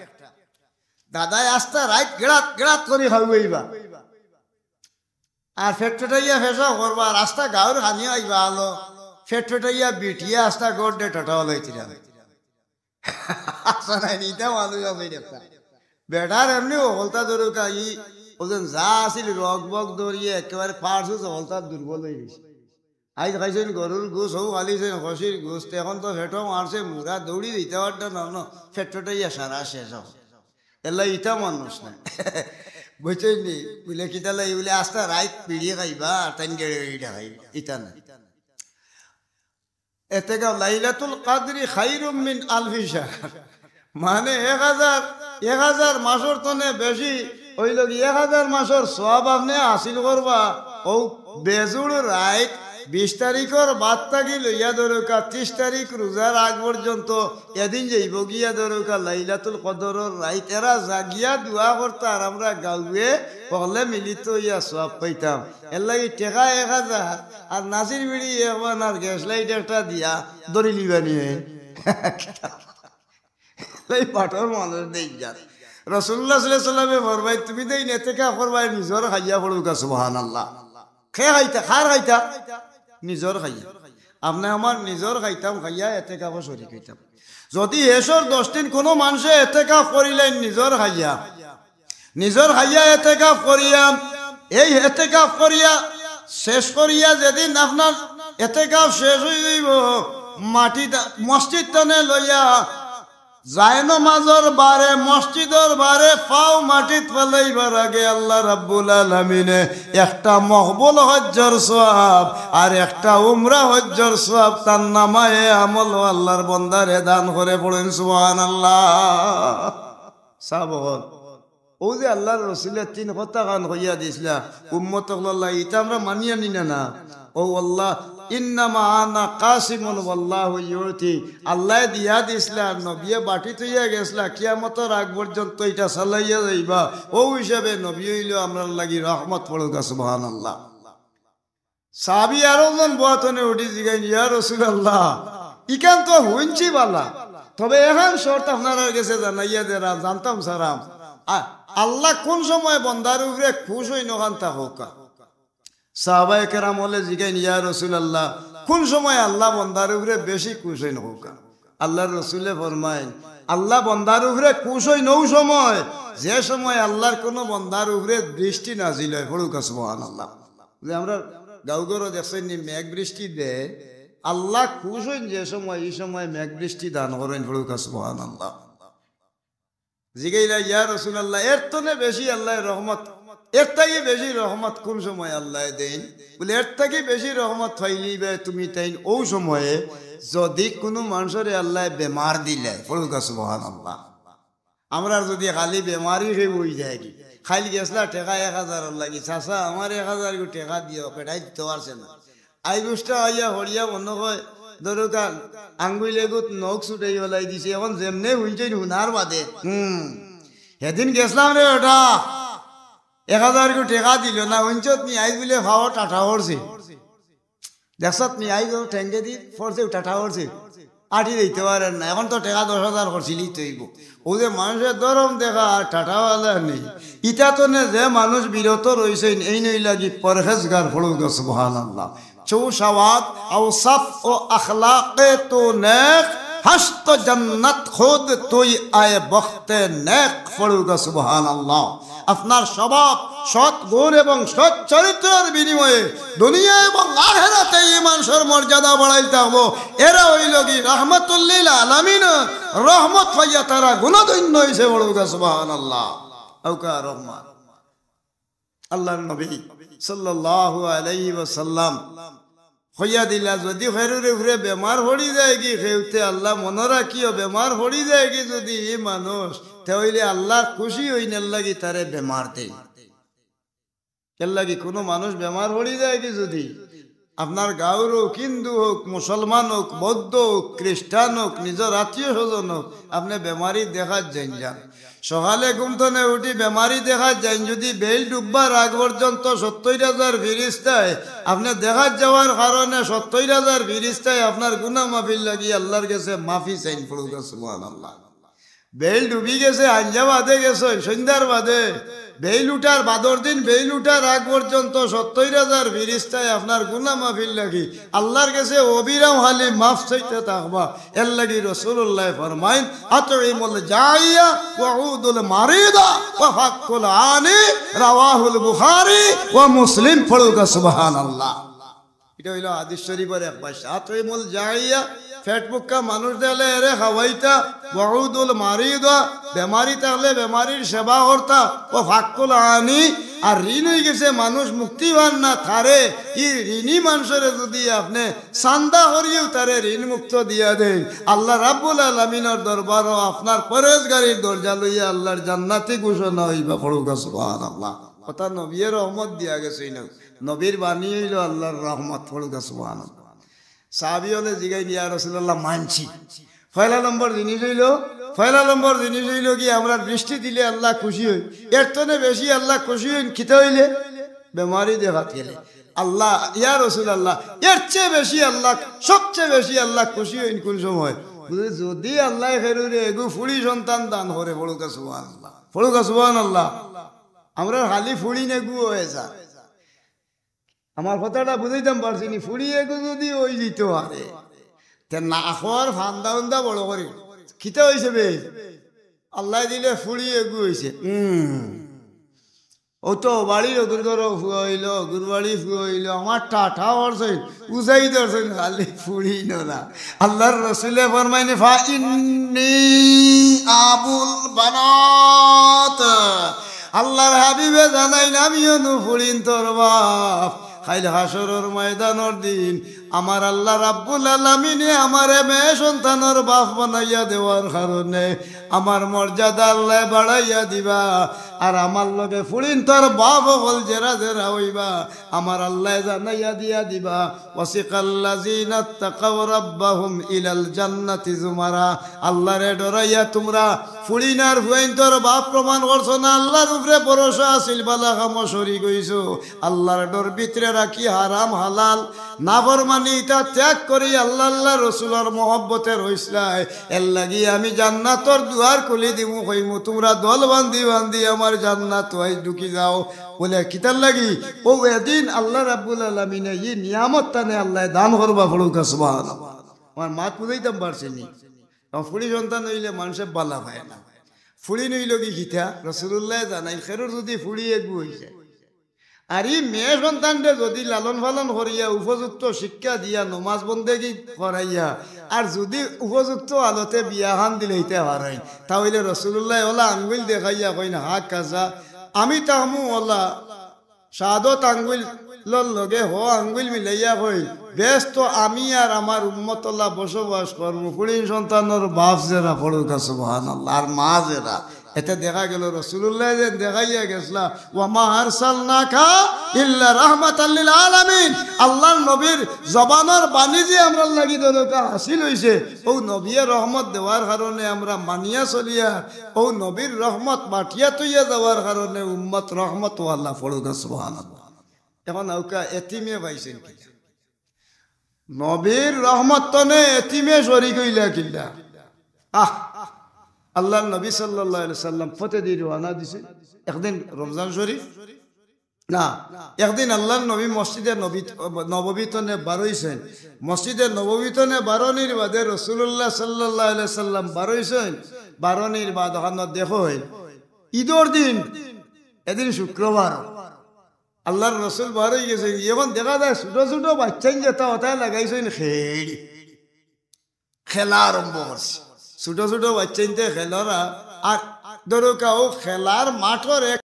দাদায় আস্তা রাইত গেড়াত গেড়াত করি খাওয়াইবা। আর ফেট ফেটাইয়া ফেসা করবা, রাস্তা গাঁওর খানি আইবা আলো, ফেট ফেটাইয়া বিটিয়া আস্তা গড় দে টাটা হলাইছিলাম। আচ্ছা নাই, ইতা মানুষ আছে দেখতা। বেটার এমনি হকলতা ধরুকা, ই ওজন যা আছিল রক বক ধরিয়ে একেবারে পারছু হকলতা দুর্বল হয়ে গেছে। আইজ খাইছেন গরুর গোস, হউ খালিছেন খসির গোস, এখন তো ফেটো মারছে মুরা, দৌড়ি দিতে পারতো না, না, ফেট ফেটাইয়া সারা শেষ হবে। এলা ইতা মানুষ না। বুঝছেন নি? বুলে কিতা লাই? বুলে আস্তা রাইত পিড়িয়ে খাইবা, আর তাইন গেড়ে গেড়ে খাইবা। ইতা না। এতেকাফ লাইলাতুল কাদরি খাইরুম মিন আলফি শাহর। মানে এক হাজার, এক হাজার মাসর তনে বেশি অইলো গি এক হাজার মাসর সওয়াব আপনে হাসিল করবা। অউ বেজুড় রাইত বিশ তারিখর বাদ থাকি লইয়া ধরুকা তিশ তারিখ রোজার আগ পর্যন্ত এদিন যাইবো গিয়া ধরুকা লাইলাতুল কদরর রাইত। এরা জাগিয়া দোয়া করতা আর আমরা গাঁওয়ে হকলে মিলিত অইয়া সওয়াব পাইতাম। এর লাগি টেকা এক হাজার আর নাসির বিড়ি একবার আর গ্যাস লাইট একটা দিয়া ধরি লিবা নিয়ে। এই পাঠর মানুষ দেই যার। রাসূলুল্লাহ সাল্লাল্লাহু আলাইহি ওয়াসাল্লামে ফরমাইন, "তুমি দেই এতেকাফ করবায়, নিজর খাইয়া পড়ুকা।" সুবহানাল্লাহ। খে খাইতা, খার খাইতা? নিজর খাইয়া। আপনে আমার নিজর খাইতাম, খাইয়া এতেকাফো শরিক অইতাম। যদি হেশর দশ দিন কুনু মানষে এতেকাফ করিলাইন নিজর খাইয়া, নিজর খাইয়া এতেকাফ করিয়া, এই এতেকাফ করিয়া, শেষ করিয়া যেদিন আপনার এতেকাফ শেষ অই যাইবো, মাটিত, মসজিদ তনে লইয়া, জায়নমাজর বারে, মসজিদর বারে পাও মাটিত ফালাইবার আগে আল্লাহ রাব্বুল আলামিনে একটা মকবুল হজ্জর সওয়াব আর একটা উমরা হজ্জর সওয়াব তার নামায়ে আমল আল্লাহর বন্দারে দান করে। পড়েন সুবহানাল্লাহ। সাব হল। অউ যে আল্লাহর রসুলে তিন কথা খান কইয়া দিছলা, উম্মত অকলর লাগি, ইতা আমরা মানিয়া নি না না? অউ আল্লাহ, "ইন্নামা আনা কাসিমুন ওয়াল্লাহু ইউতি।" আল্লায় দিয়া দিছলা, নবিয়ে বাটি থইয়া গেছলা, কিয়ামতর আগ পর্যন্ত ইটা চালাইয়া যাইবা। অউ হিসাবে নবী অইলো আমরার লাগি রহমত। পড়ুকা সুবহানাল্লাহ। সাহাবী আরো জন বওয়াত তনে উঠি জিগাইন, "ইয়া রাসূলুল্লাহ, ইখান তো হুনছি বালা, তবে এখান শর্ত আপনারার গেছে জানাইয়া দেরাম, জানতাম চাইরাম, আ-, আল্লাহ কুন সময় বন্দার উপরে খুশ অইন অখান তা কউক্কা।" সাহাবায়ে কেরাম অকলে জিগাইন, "ইয়া রাসূলুল্লাহ, কুন সময় আল্লাহ বন্দার উপরে বেশি খুশ অইন কউক্কা?" আল্লাহর রসুলে ফরমাইন, "আল্লাহ বন্দার উপরে খুশ অইন অউ সময়, যে সময় আল্লাহর কুনু বন্দার উপরে বৃষ্টি নাজিল অয়।" পড়ুকা সুবহানাল্লাহ। যে আমরা গাঁও ঘরো দেখছইন নি, মেঘ বৃষ্টি দেয়, আল্লাহ খুশ অইন যে সময়, ই সময় মেঘ বৃষ্টি দান করইন। পড়ুকা সুবহানাল্লাহ। জিগাইলা, "ইয়া রাসূলুল্লাহ, এর তনে বেশি আল্লায় রহমত এর থাকি বেশি রহমত কুন সময় আল্লায় দেইন? বুলে, এর থাকি বেশি রহমত পাইলিবায় তুমি তাইন অউ সময়ে, যুদি কুনু মানষরে আল্লায় বেমার দিলে। পড়ুক্কা সুবহানাল্লাহ। আমরার যুদি খালি বেমারি কেউ অইযায়গি, কাইল গেছলা টেকা এক হাজারর লাগি, "চাচা, আমার এক হাজার গু টেকা দিও", কেটায় দিতো পারছে না। আইজ উষ্টা আইয়া হরিয়া মনো কয়, ধরুক্কা, আঙ্গুইল এগুত নখ ছুটাই ফালাই দিছে, অখন যেমনে হুনছইন হুনার বাদে, হুম, "হেদিন গেছলাম রে বেটা, এক হাজার গু টেকা দিলো না, হুনছত নি, আইজ বুলে ফাও টাটা করছে।" দেখছত নি, আইজ ও ঠেঙ্গেদি পড়ছে, টাটা করছে, আটি দিতে পারের না। অখন তো টেকা দশ হাজার করছিলি তো অইবো। অউ যে মানষে ধরম দেখা আর টাটাওয়ালা নি, ইতা তনে যে মানুষ বিরত রইছইন, এইন অইলাগি পরহেজগার। পড়ুক্কা সুবহানাল্লাহ। চৌ সওয়াত আওসাফ ও আখলাকে তু নেক, হস্ত জন্নত খুদ তুই আয়ে বখতে নেক। পড়ুক্কা সুবহানাল্লাহ। আপনার স্বভাব, সৎ গুণ এবং সৎ চরিত্রর বিনিময়ে দুনিয়া এবং আখেরাতে ই মানষর মর্যাদা বাড়াইল থাকবো। এরা অইলগি রাহমাতুল্লিল আলামিন, রহমত পাইয়া তারা গুণধন্য অইছে। পড়ুক্কা সুবহানাল্লাহ। আউকা রহমান। আল্লাহর নবী সাল্লাল্লাহু আলাইহি ওয়াসাল্লাম কইয়া দিলা, যুদি কেউর উপরে বেমার পড়ি যায়গি কেউতে, আল্লাহ মনো রাখিও, বেমার পড়ি যায়গি যুদি ই মানুষ, তে অইলে আল্লাহ খুশি অইন, এরলাগি তারে বেমার দেইন। এরলাগি কুনু মানুষ বেমার পড়ি যায়গি যুদি, আপনার গাঁওর অউক, হিন্দু অউক, মুসলমান অউক, বৌদ্ধ অউক, খ্রিস্টান অউক, নিজর আত্মীয় স্বজন অউক, আপনে বেমারি দেখাত যাইন যান। সকালে ঘুম তনে উঠি বেমারি দেখাত যাইন, যুদি বেইল ডুববার আগ পর্যন্ত সত্তইর হাজার ফিরিস্তায় আপনে দেখাত যাওয়ার কারণে সত্তইর হাজার ফিরিস্তায় আপনার গুনা মাফির লাগি আল্লাহর গেছে মাফি চাইন। পড়ুক্কা সুবহানাল্লাহ। বেইল ডুবি গেছে, আঞ্জা বাদে গেছে, সন্ধ্যার বাদে, বেইল উঠার বাদর দিন, বেইল উঠার আগ পর্যন্ত সত্তইর হাজার ফিরিস্তায় আপনার গুনা মাফির লাগি আল্লাহর গেছে অবিরাম খালি মাফ চাইতে থাকবা। এরলাগি রাসুলুল্লায় ফরমাইন, "আতইমুল জাইয়া ওয়া উদুল মারিদা ওয়া ফাক্কুল আনি", রাওয়াহুল বুখারী ওয়া মুসলিম। পড়ুক্কা সুবহানাল্লাহ। ইটা অইলো হাদিস শরীফর এক ভাষ্য। "আতইমুল জাইয়া", পেট ভুক্কা মানুষ দেখলে এরে খাওয়াইতা, "ওয়া উদুল মারিদা", বেমারি থাকলে বেমারির সেবা করতা, "ওয়া ফাক্কুল আনি", আর ঋণ অইগেছে মানুষ মুক্তি পার না, তারে, ই ঋণী মানষরে যুদি আপনে চান্দা করিও তারে ঋণ মুক্ত দিয়া দেইন, আল্লাহ রাব্বুল আলামিনর দরবারো আপনার পরহেজগারির দরজা লইয়া আল্লাহর জান্নাতি ঘোষণা অইবা। পড়ুক্কা সুবহানাল্লাহ। কথা নবীয়ে রহমত দিয়া গেছইন না, নবীর বাণী অইলো আল্লাহর রহমত। পড়ুক্কা সুবহানাল্লাহ। সাহাবী অকলে জিগাইন, "ইয়া রাসুলাল্লাহ, মানছি।" পয়লা নম্বর জিনিস অইলো, পয়লা নম্বর জিনিস অইলো কি, আমরা বৃষ্টি দিলে আল্লাহ খুশি অইন, এর তনে বেশি আল্লাহ খুশি অইন কিতা অইলে? বেমারি দেখাত গেলে। আল্লাহ, ইয়া রাসুলাল্লাহ, এর চেয়ে বেশি আল্লাহ, সবচেয়ে বেশি আল্লাহ খুশি অইন কুন সময়? বুলে, যুদি আল্লায় কেউরে এগু ফুড়ি সন্তান দান করে। পড়ুক্কা সুবহানাল্লাহ। পড়ুক্কা সুবহানাল্লাহ। আমরার খালি ফুড়িন এগু অইযায়। আমার কথাটা বুঝাইতাম পারছি নি? ফুড়ি এগু যুদি অইযিতো পারে, তে না খাওয়ার ফান্দা উন্দা বড় করি। কিতা অইছে বে? আল্লায় দিলে ফুড়ি এগু অইছে। হুম। অউ তো বাড়ির অগুর ঘরো ফুয়া অইলো, অগুর বাড়ি ফুয়া অইলো, আমার টাটা ধরছইন, উজাই ধরছইন, খালি ফুড়ি নরা। আল্লাহর রসুলে ফরমাইন, "ফা ইন্নি আবুল বানাত।" আল্লাহর হাবিবে জানাইন, "আমিও নু ফুড়িন্তর বাপ।" কাইল হাশরর ময়দানর দিন আমার আল্লাহ রাব্বুল আলামিনে আমারে মেয়ে সন্তানর বাপ বানাইয়া দেওয়ার কারণে আমার মর্যাদা আল্লায় বাড়াইয়া দিবা, আর আমার লগে ফুড়িন্তর বাপ অকল যেরা যেরা অইবা, আমার আল্লায় জানাইয়া দিয়া দিবা। ওয়াসিকাল্লাযীনা ইত্তাকাও রাব্বাহুম ইলাল জান্নাতি যুমারা। আল্লাহরে ডরাইয়া তুমরা ফুড়িন আর ফুয়াইন্তর বাপ প্রমাণ করছো না, আল্লাহর উপরে ভরসা আছিল, বালা কামো শরিক অইছো। আল্লাহর ডর ভিতরে রাখি হারাম হালাল, নাফরমানি ইতা ত্যাগ করি আল্লাহ, আল্লাহ রসুলর মহব্বতে রইছলায়। এরলাগি আমি জান্নাতর দুয়ার খুলি দিমু, কইমু, "তুমরা দল বান্ধি বান্ধি আমার জান্নাতো আইজ ঢুকি যাও।" বুলে, কিতার লাগি? অউ এদিন আল্লাহ রাব্বুল আলামিনে ই নিয়ামত তানে আল্লায় দান করবা। পড়ুক্কা সুবহানাল্লাহ। আমার মাত বুঝাইতাম পারছি নি? কারণ ফুড়ি সন্তান অইলে মানষে বালা পায় না। ফুড়িন অইলো গি কিতা? রসুলুল্লায় জানাইন, কেউর যুদি ফুড়ি এগু অইযায়, আর ই মেয়ে সন্তানরে যুদি লালন পালন করিয়া উপযুক্ত শিক্ষা দিয়া নমাজ বন্দেগি করাইয়া আর যুদি উপযুক্ত আলোতে বিয়াখান দিলাইতা পারইন, তা অইলে রসুলুল্লায় অলা আঙ্গুইল দেখাইয়া কইন, "হাকাযা আমি থাকমু অলা শাহাদত আঙ্গুলর লগে হ আঙ্গুল মিলাইয়া কইল, বেহেস্তো আমি আর আমার উম্মত অলা বসবাস করমু। কুড়িন সন্তানর বাপ যেরা, পড়ুক্কা সুবহানাল্লাহ, আর মা যেরা। এতে দেখা গেল রসুলুল্লাহ যেন দেখাইয়া গেছলা, "ওয়া মা আরসালনাকা ইল্লা রাহমাতাল লিল আলামিন।" আল্লাহর নবীর জবানর বাণী যে আমরার লাগি দরকার হাসিল অইছে, অউ নবিয়ে রহমত দেওয়ার কারণে আমরা মানিয়া চলিয়ার, অউ নবীর রহমত বাটিয়া থইয়া যাওয়ার কারণে উম্মত রহমত ওয়ালা, পড়ুক্কা সুবহানাল্লাহ। এখন আউক্কা এতিমে পাইছইন কিলা? নবীর রহমত তনে এতিমে শরিক অইলা কিলা? আহ, আল্লাহর নবী সাল্লাল্লাহু আলাইহি সাল্লাম পথেদি রওয়ানা দিছে। একদিন রমজান শরিফ না, একদিন আল্লাহর নবী মসজিদে নবী, নববী তনে বারইছইন। মসজিদে নববী তনে বারনির বাদে রসুলুল্লাহ সাল্লাল্লাহু আলাইহি সাল্লাম বারইছইন। বারনির বাদ অখানো দেখইন, ঈদর দিন, এদিন শুক্রবার, আল্লাহর রসুল বারই গেছইন। এখন দেখা যায় ছোট ছোট বাইচ্চাইন যেতা অতায় লাগাইছইন খেইল, খেলা আরম্ভ করছে। ছোট ছোট বাইচ্চাইন্তে খেলরা, আর ধরুক্কা অউ খেলার মাঠর এক